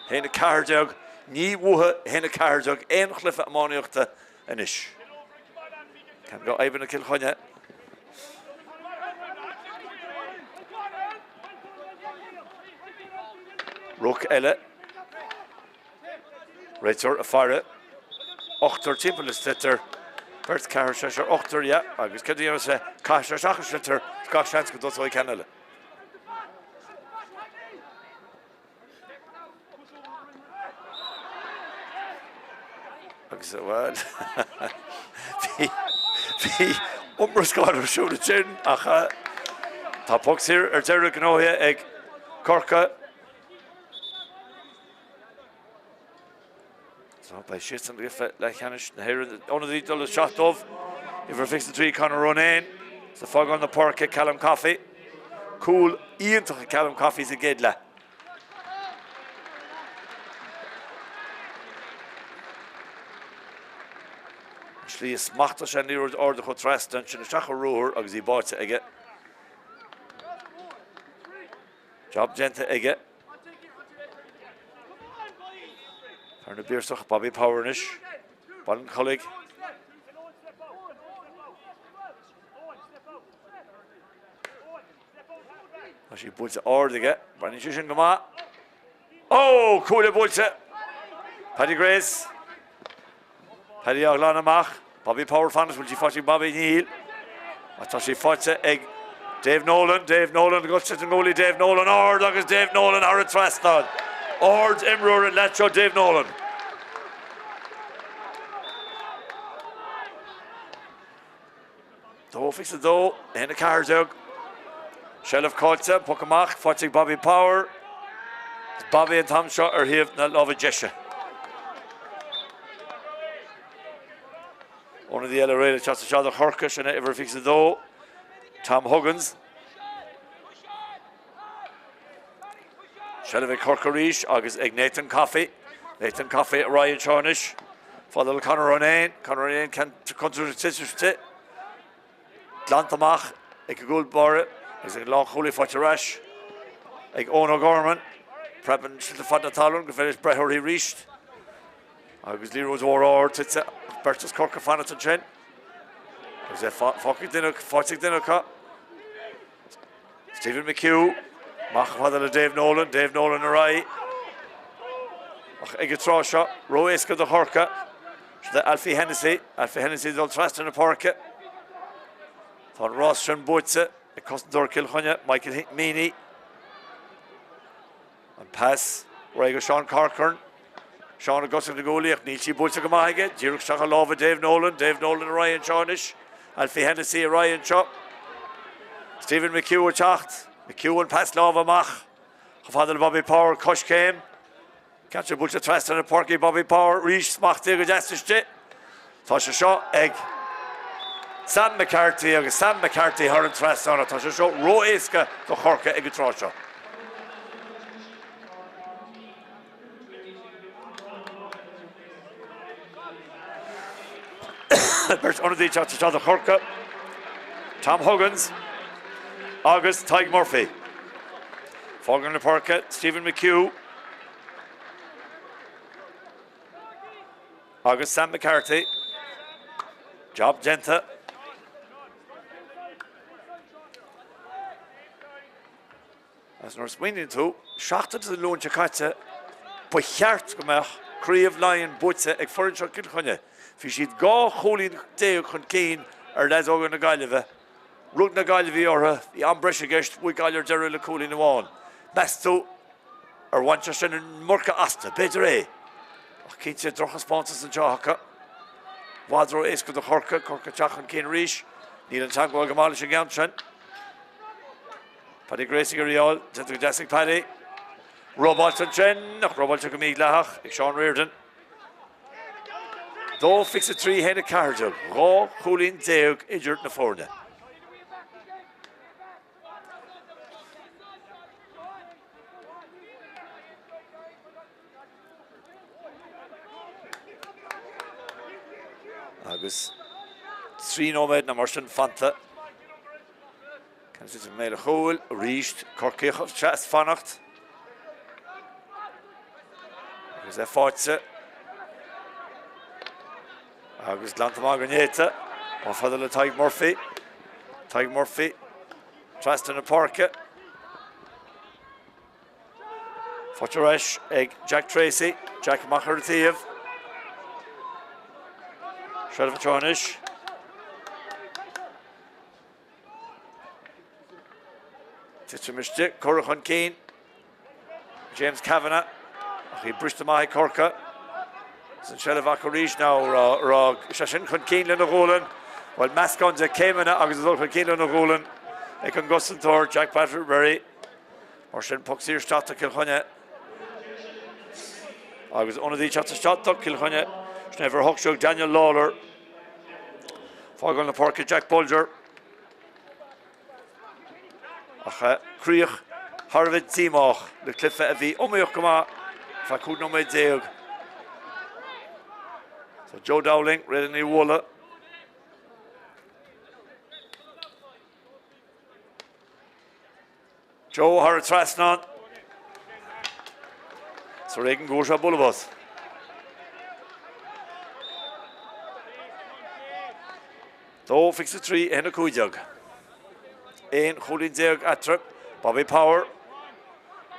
1-14, Ní bhuafaidh 1-14 aon chluiche iománaíochta anois. Ceann de fhadhbanna Cill Chainnigh. Ruc eile. Réiteoir ag faire. Ochtar timpeall an sliotar. Beirt, ceathrar, seisear, ochtar, yeah. Agus céard a dhéanfas sé? Caithfidh sé isteach an sliotar. Gach seans go dtosóidh ceann eile. Agus, bhuel, bhí, bhí iomrascáil ar siúl ansin ach tá poc saor ar deireadh gnóthaithe ag Corcaigh. So beidh siadsan i gcluiche leathcheannais na hÉireann. Ionadaí ag dul isteach dóibh. Uimhir 23 Conor Ronayne. Is ag fágáil na páirce Callum Coffey. Cúl iontach ag Callum Coffey sa gcéad leath. An slí a smachtaigh sé an liathróid ard a chuaigh trasna ansin isteach i ruathar agus í báite aige. Job déanta aige. Fear na bPiarsach, Bobby Power anois. Baile an Chollaigh. Tá sí buailte ard aige. Baineann sé sin go maith. Ó, cuaille buailte! Paddy Grace. Paddy á ghlanadh amach. Bobby Power fanacht, bhfuil sí faighte ag Bobby? Níl. Ach tá sí faighte ag Dave Nolan. Dave Nolan ag dul na nguaillí Dave Nolan ard agus Dave Nolan thar an trasnán. Ard imreoir an leaid seo Dave Nolan. 2-22, 1-14. Seilbh caillte, poc amach, faighte ag Bobby Power. Bobby an t-am seo ar thaobh na láimhe deise. Ionadaí eile réidh le teacht isteach do Chorcaigh, sin é uimhir 22, Tom Huggins. Seilbh ag Corcaigh arís agus ag Nathan Coffey. Nathan Coffey ar aghaidh anseo anois. Fada le Conor Ronayne. Conor Ronayne contúirteach. Glanta amach ag an gcúl báire agus ag an lánchúlaí faighte ar ais ag Eoin O'Gorman. Preabann slite fad na talún gur féidir leis breith uirthi arís. Agus liathróid mhór ard tite beirt as Corcaigh fanacht ansin. Agus é fágtha ag duine, faighte ag duine acu. Stephen McHugh, amach chomh fada le Dave Nolan, Dave Nolan ar aghaidh. Ach ag an tráth seo, ró-éasca do Chorcaigh. Sin é Alfie Hennessy, Alfie Hennessy ag dul trasna na páirce. Tá an rás sin buaite ag cosantóir Chill Chainnigh, Michael Meaney. An pas ar aghaidh go Seán Corcoran. Seán ag cosaint na gcúlaí ach níl sí buailte go maith aige. Díreach isteach i lámha Dave Nolan. Dave Nolan ar aghaidh anseo anois. Alfie Hennessy ar aghaidh anseo. Stephen McHugh ag teacht. McHugh an pas láimhe amach. Chomh fada le Bobby Power, coiscéim. Ceann sin buailte trasna na páirce ag Bobby Power arís, smachtaithe go deas istigh. Tá sé seo ag Sam McCarthy agus Sam McCarthy thar an trasnán ach tá sé seo ró-éasca do Chorcaigh ag an tráth seo. Beirt ionadaí ag teacht isteach do Chorcaigh, Tom Huggins agus Tadhg Murphy. Fágann na páirce Stephen McHugh agus Sam McCarthy. Job déanta. Agus nuair a smaoiníonn tú, seachtain Dé Luain seo caite, ba cheart go mbeadh Craobh Laighean buaite ag foireann seo Chill Chainnigh. Bhí siad 12 chúilín chun cinn ar leaids óga na Gaillimhe. Rug na Gaillimhigh orthu, bhí am breise i gceist, bhuaigh Gaillimh ar deireadh le cúilín amháin. Meas tú ar bhain sé sin an iomarca astu? B'fhéidir é. Ach cinnte, drochthaispeántas anseo acu. I bhfad ró-éasca do Chorcaigh, Corcaigh ag teacht chun cinn arís. Níl an teagmháil go maith leis an gceann sin. Paddy Grace ag iarraidh a fháil, déanta go deas ag Paddy. Robáilte ansin, ach robáilte go mídhleathach ag Sean Riordan. 2 23 1 14, 12 chúilín idir na foirne. Agus 3 nóiméad nó mar sin fanta. Ceann i mbéal an chúil arís, Corcaíoch ag fanacht. Agus é faighte. Agus glanta amach go néata. Chomh fada le Tadhg Murphy. Tadhg Murphy trasna na páirce. Faighte ar ais ag Jack Tracy. Jack amach ar an taobh. Seilbh anseo anois. Titim istigh, curtha chun cinn. James Kavanagh, ach í briste amach ag Corcaigh. Is an seilbh acu arís now, raibh sé sin chun cinn lena ghualainn. Bhuel, meascán de céimeanna agus a dhul chun cinn lena ghualainn ag an gcosantóir Jack Batterbury. Mar sin, poc saor isteach do Chill Chainnigh. Agus ionadaí teacht isteach do Chill Chainnigh. Sin uimhir 18 Daniel Lawlor. Fágáil na páirce Jack Bolger. Ach críoch thar a bheith díomách le cluiche a bhí iomaíoch go maith feadh 15 nóiméad. So Joe Dowling, réidh lena bhualadh. Joe thar an trasnán. Is ar éigean go bhfuair sé bualadh bos. 2 23 1 15. 11 chúilín eatarthu. Bobby Power.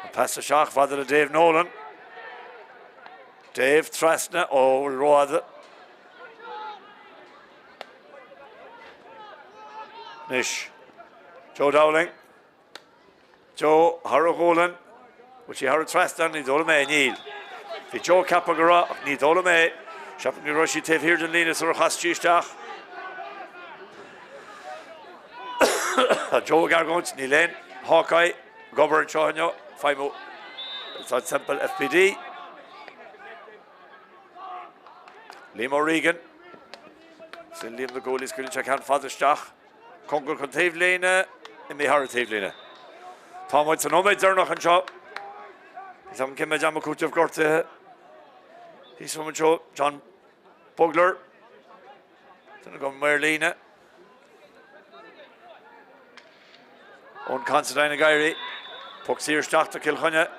An pas isteach fada le Dave Nolan. Dave trasna ó rófhada. Anois Joe Dowling. Joe thar a ghualainn. Bhfuil sí thar an trasnán? Ní dóigh liom é. Níl. Bhí Joe ag ceapadh go raibh, ach ní dóigh liom é. Ceapaim go raibh sí taobh thiar den líne sar a chas sí isteach. Tá Joe ag argóint, níl aon Hawkeye ag obair anseo inniu. Feidhmiú Tá Semple FPD. Liam O'Regan. Sin Liam na gcúlaí, scaoileann sé ceann fada isteach. Cóngarach don taobhlíne, imithe thar an taobhlíne. Tá muid sa nóiméad deireanach anseo. Is am cén méid ama cúitimh gortuithe. Thíos fúm anseo, John Bugler. Duine den maor líne. Eoin Considine ag éirí. Poc saor isteach do Chill Chainnigh.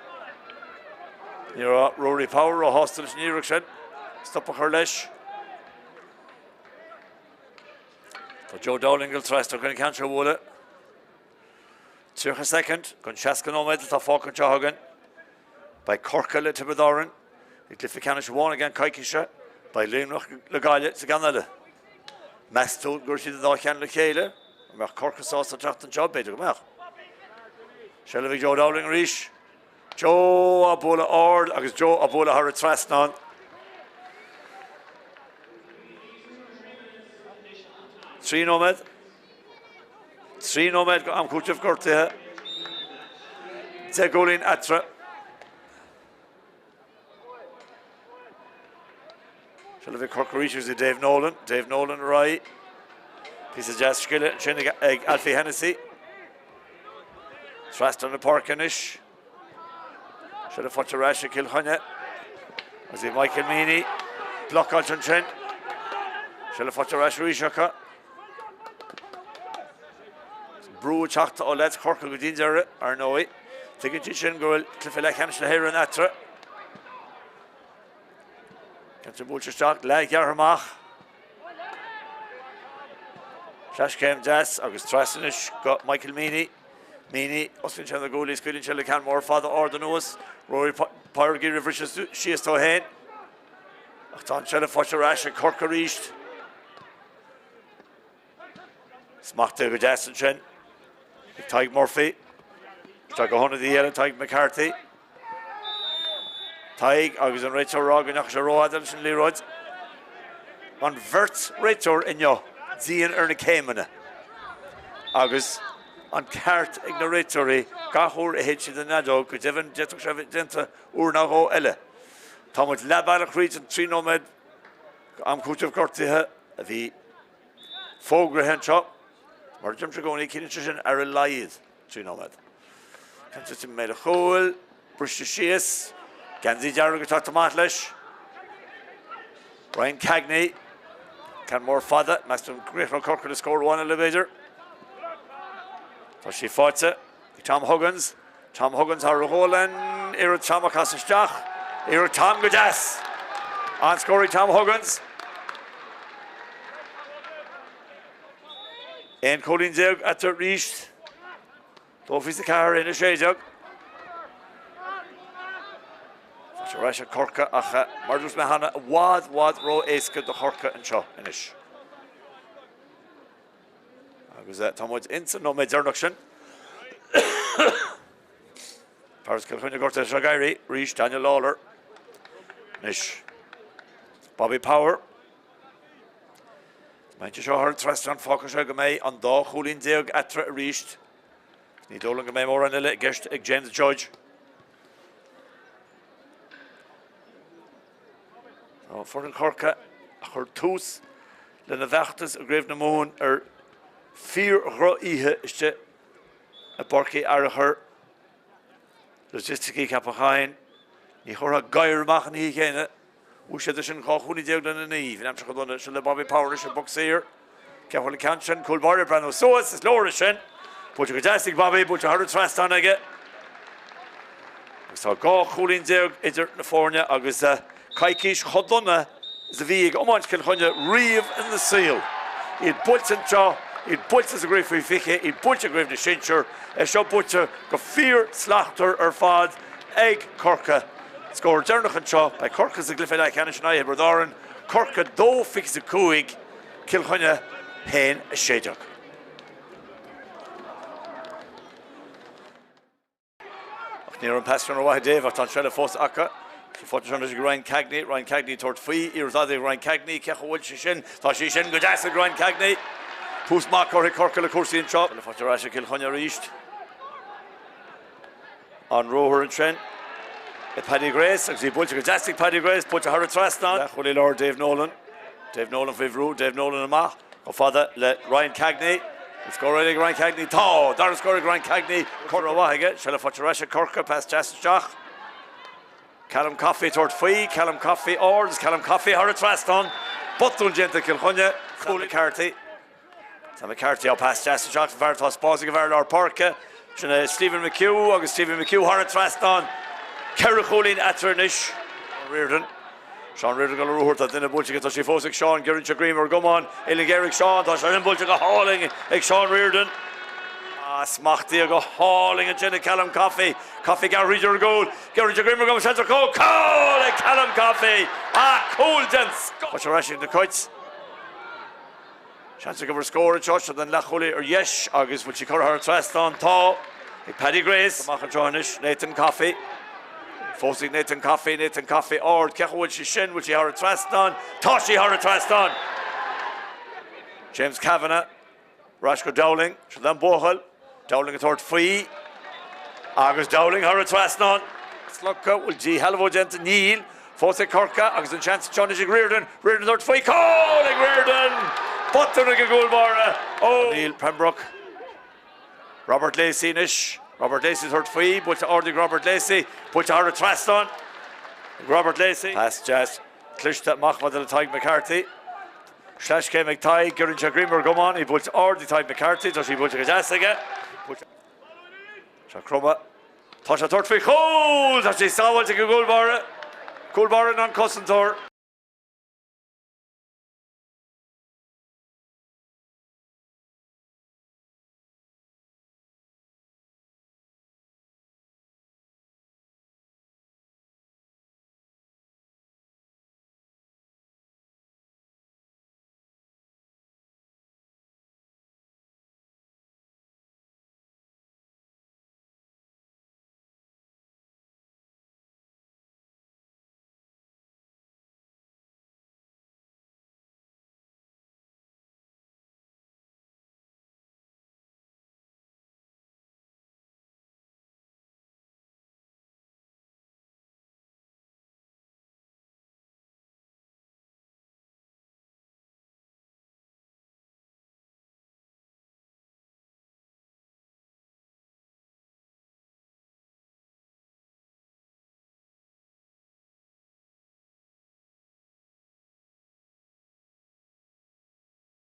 Ní raibh Rory Power róshásta leis an iarracht sin. Stop a chur leis. Tá Joe Dowling ag dul trasna chun an ceann seo a bhualadh. 30 soicind den 60 nóiméad atá fágtha anseo againn. Beidh Corcaigh le Tiobraid Árann i gcluiche ceannais amháin i gceann coicíse. Beidh Luimneach le Gaillimh sa gceann eile. Meas tú an gcuirfidh siad an dá cheann le chéile? An mbeadh Corcaigh sásta teacht anseo? B'fhéidir go mbeadh. Seilbh ag Joe Dowling arís. Joe á bualadh ard agus Joe á bualadh thar an trasnán. 3 nóiméad. 3 nóiméad go am cúitimh gortaithe. 10 gcúilín eatarthu. Seilbh ag Corcaigh arís agus ag Dave Nolan. Dave Nolan ar aghaidh. Píosa deas scile ansin ag Alfie Hennessy. Trasna na páirce anois. Seilbh faighte ar ais ag Cill Chainnigh. Agus ag Michael Meaney. Blocáilte ansin. Seilbh faighte ar ais arís acu. Brú ag teacht ó leaids Chorcaí go dtí an deireadh, ar ndóigh. Tuigeann siad sin go bhfuil cluiche leathcheannais na hÉireann eatarthu. Ceann buailte isteach, leathghearrtha amach. Seaschéim deas agus trasna anois go Michael Meaney. Meaney, osclaíonn sé na guaillí, scaoileann sé le ceann mór fada ard anuas. Rory Power ag iarraidh briseadh síos dó féin. Ach tá an tseilbh faighte ar ais ag Corcaigh arís. Smachtaithe go deas ansin ag Tadhg Murphy. Isteach go hionadaí eile, Tadhg McCarthy. Tadhg agus an réiteoir ag rá go ndeachaigh sé rófhada leis an liathróid. An bheirt réiteoir inniu dian ar na céimeanna agus an ceart ag na réiteoirí gach uair a shéid siad an fheadóg, go deimhin d'fhéadfadh sé a bheith déanta uair nó dhó eile. Tá muid leath bealach thríd an 3 nóiméad am cúitimh gortaithe a bhí fógraithe anseo. Mar a deirimse i gcónaí, ciallaíonn sé sin ar a laghad 3 nóiméad. Ceann tite i mbéal an chúil, briste síos, geansaí dearg ag teacht amach leis. Ryan Cagney, ceann mór fada, meas tú an gcríochnóidh Corcaigh le scór amháin eile b'fhéidir? Tá sí faighte ag Tom Huggins. Tom Huggins thar a ghualainn, iarracht Tom a chasadh isteach, iarracht Tom go deas! An-scór ag Tom Huggins. 11 cúilín eatarthu arís. 2-24, 1-16. Tá sé ar ais ag Corcaigh ach mar a dúirt mé cheana, i bhfad, bhfad ró-éasca do Chorcaigh anseo anois. Agus tá muid ins an nóiméad deireanach sin. Fear as Cill Chainnigh gortaithe seo ag éirí arís, Daniel Lawlor. Anois, Bobby Power. Má théann sé seo thar an trasnán fágfaidh sé go mbeidh an dá chúilín déag eatarthu arís. Ní dóigh liom go mbeidh mórán eile i gceist ag James Judge. Tá foireann Chorcaí a chuir tús lena bhfeachtas i gCraobh na Mumhan ar fíor-dhroch-oíche istigh i bPáirc Uí Fhearachair. Logisticí Ceapach Choinn. Ní chuirfeá gadhar amach an oíche chéanna. Bhuaigh siad sin 12 chúilín lena 9. Bhí an aimsir chomh dona sin le Bobby Power anois an poc saor. Cé a bhfuil an ceann sin? Cúl báire ag breathnú suas, is leor é sin. Buailte go deas ag Bobby, buailte thar an trasnán aige. Agus tá 12 chúilín idir na foirne agus coicís chomh dona is a bhí ag iomáint Chill Chainnigh riamh ina saol. Iad buailte anseo, iad buailte sa gcraobh faoi 20, iad buailte i gcraobh na sinsear, é seo buaite go fíor-slachtmhar ar fad ag Corcaigh. Scór deireanach anseo, beidh Corcaigh sa gcluiche leathcheannais in aghaidh Thiobraid Árann, Corcaigh 2-25, Cill Chainnigh 1-16. Ach ní raibh an pas sin rómhaith ag Dave ach tá an seilbh fós acu. Tá faighte anois ag Ryan Cagney, Ryan Cagney ag tabhairt faoi, iarracht fhada ag Ryan Cagney, cé chomh bhfuil sé sin? Tá sí sin go deas ag Ryan Cagney. Tús maith curtha ag Corcaigh le cúrsaí anseo. Seilbh faighte ar ais ag Cill Chainnigh arís. An ruathar ansin ag Paddy Grace agus í buailte go deas ag Paddy Grace, buailte thar an trasnán. Leathchúlaí láir Dave Nolan. Dave Nolan faoi bhrú, Dave Nolan amach chomh fada le Ryan Cagney. An scór eile ag Ryan Cagney. Tá! Dara scór ag Ryan Cagney. Cor mhaith aige. Seilbh faighte ar ais ag Corcaigh, pas deas isteach. Callum Coffey ag tabhairt faoi, Callum Coffey ard is Callum Coffey thar an trasnán. Botún déanta ag Cill Chainnigh. Cúl McCarthy. Sam McCarthy á pas deas isteach don bhfear atá spás ag an bhfear lár páirce. Sin é Stephen McHugh agus Stephen McHugh thar an trasnán. Ceithre chúilín eatarthu anois. Sean Riordan. Sean Riordan ag dul ar ruathar. Tá duine buailte aige. Tá sí fós ag Sean. Giorraíonn sé greim ar an gcamán. Uillinn ghéar ag Sean. Tá sé sin buailte go hálainn ag Sean Riordan. Smachtaithe go hálainn ansin ag Callum Coffey. Coffey gearrtha thríd ar an gcúl. Gearrtha thríd ar an seans ar chúl. Cúl ag Callum Coffey! Ah, cúl den scoth! Tá sé ar ais ag na Cait. Seans ag obair scór anseo. Seo don leathchúlaí ar dheis agus bhfuil sí curtha thar an trasnán? Tá. Ag Paddy Grace. Amach anseo anois, Nathan Coffey. Fós ag Nathan Coffey, Nathan Coffey ard. Cén chaoi a bhfuil sí sin? Bhfuil sí thar an trasnán? Tá sí thar an trasnán! James Kavanagh. Ar ais go Dowling. Seo don bhuachaill. Dowling ag tabhairt faoi. Agus Dowling thar an trasnán. Slogtha. Bhfuil díshealbhú déanta? Níl. Fós ag Corcaigh agus an seans anseo anois ag Riordan. Riordan ag tabhairt faoi. Cúl ag Riordan! Botún ag an gcúl báire. O'Neill Pembroke. Robert Lacey anois. Robert Lacey ag tabhairt faoi. Buailte ard ag Robert Lacey. Buailte thar an trasnán ag Robert Lacey. Pas deas cliste amach maidir le Tadhg McCarthy. Sleaschéim ag Tadhg, cuireann sé greim ar an gcamán, í buailte ard ag Tadhg McCarthy, tá sí buailte go deas aige. Buailte sé croma. Tá sé ag tabhairt faoi chúl! Tá sí sábháilte ag an gcúl báire. Cúl báire an cosantóir.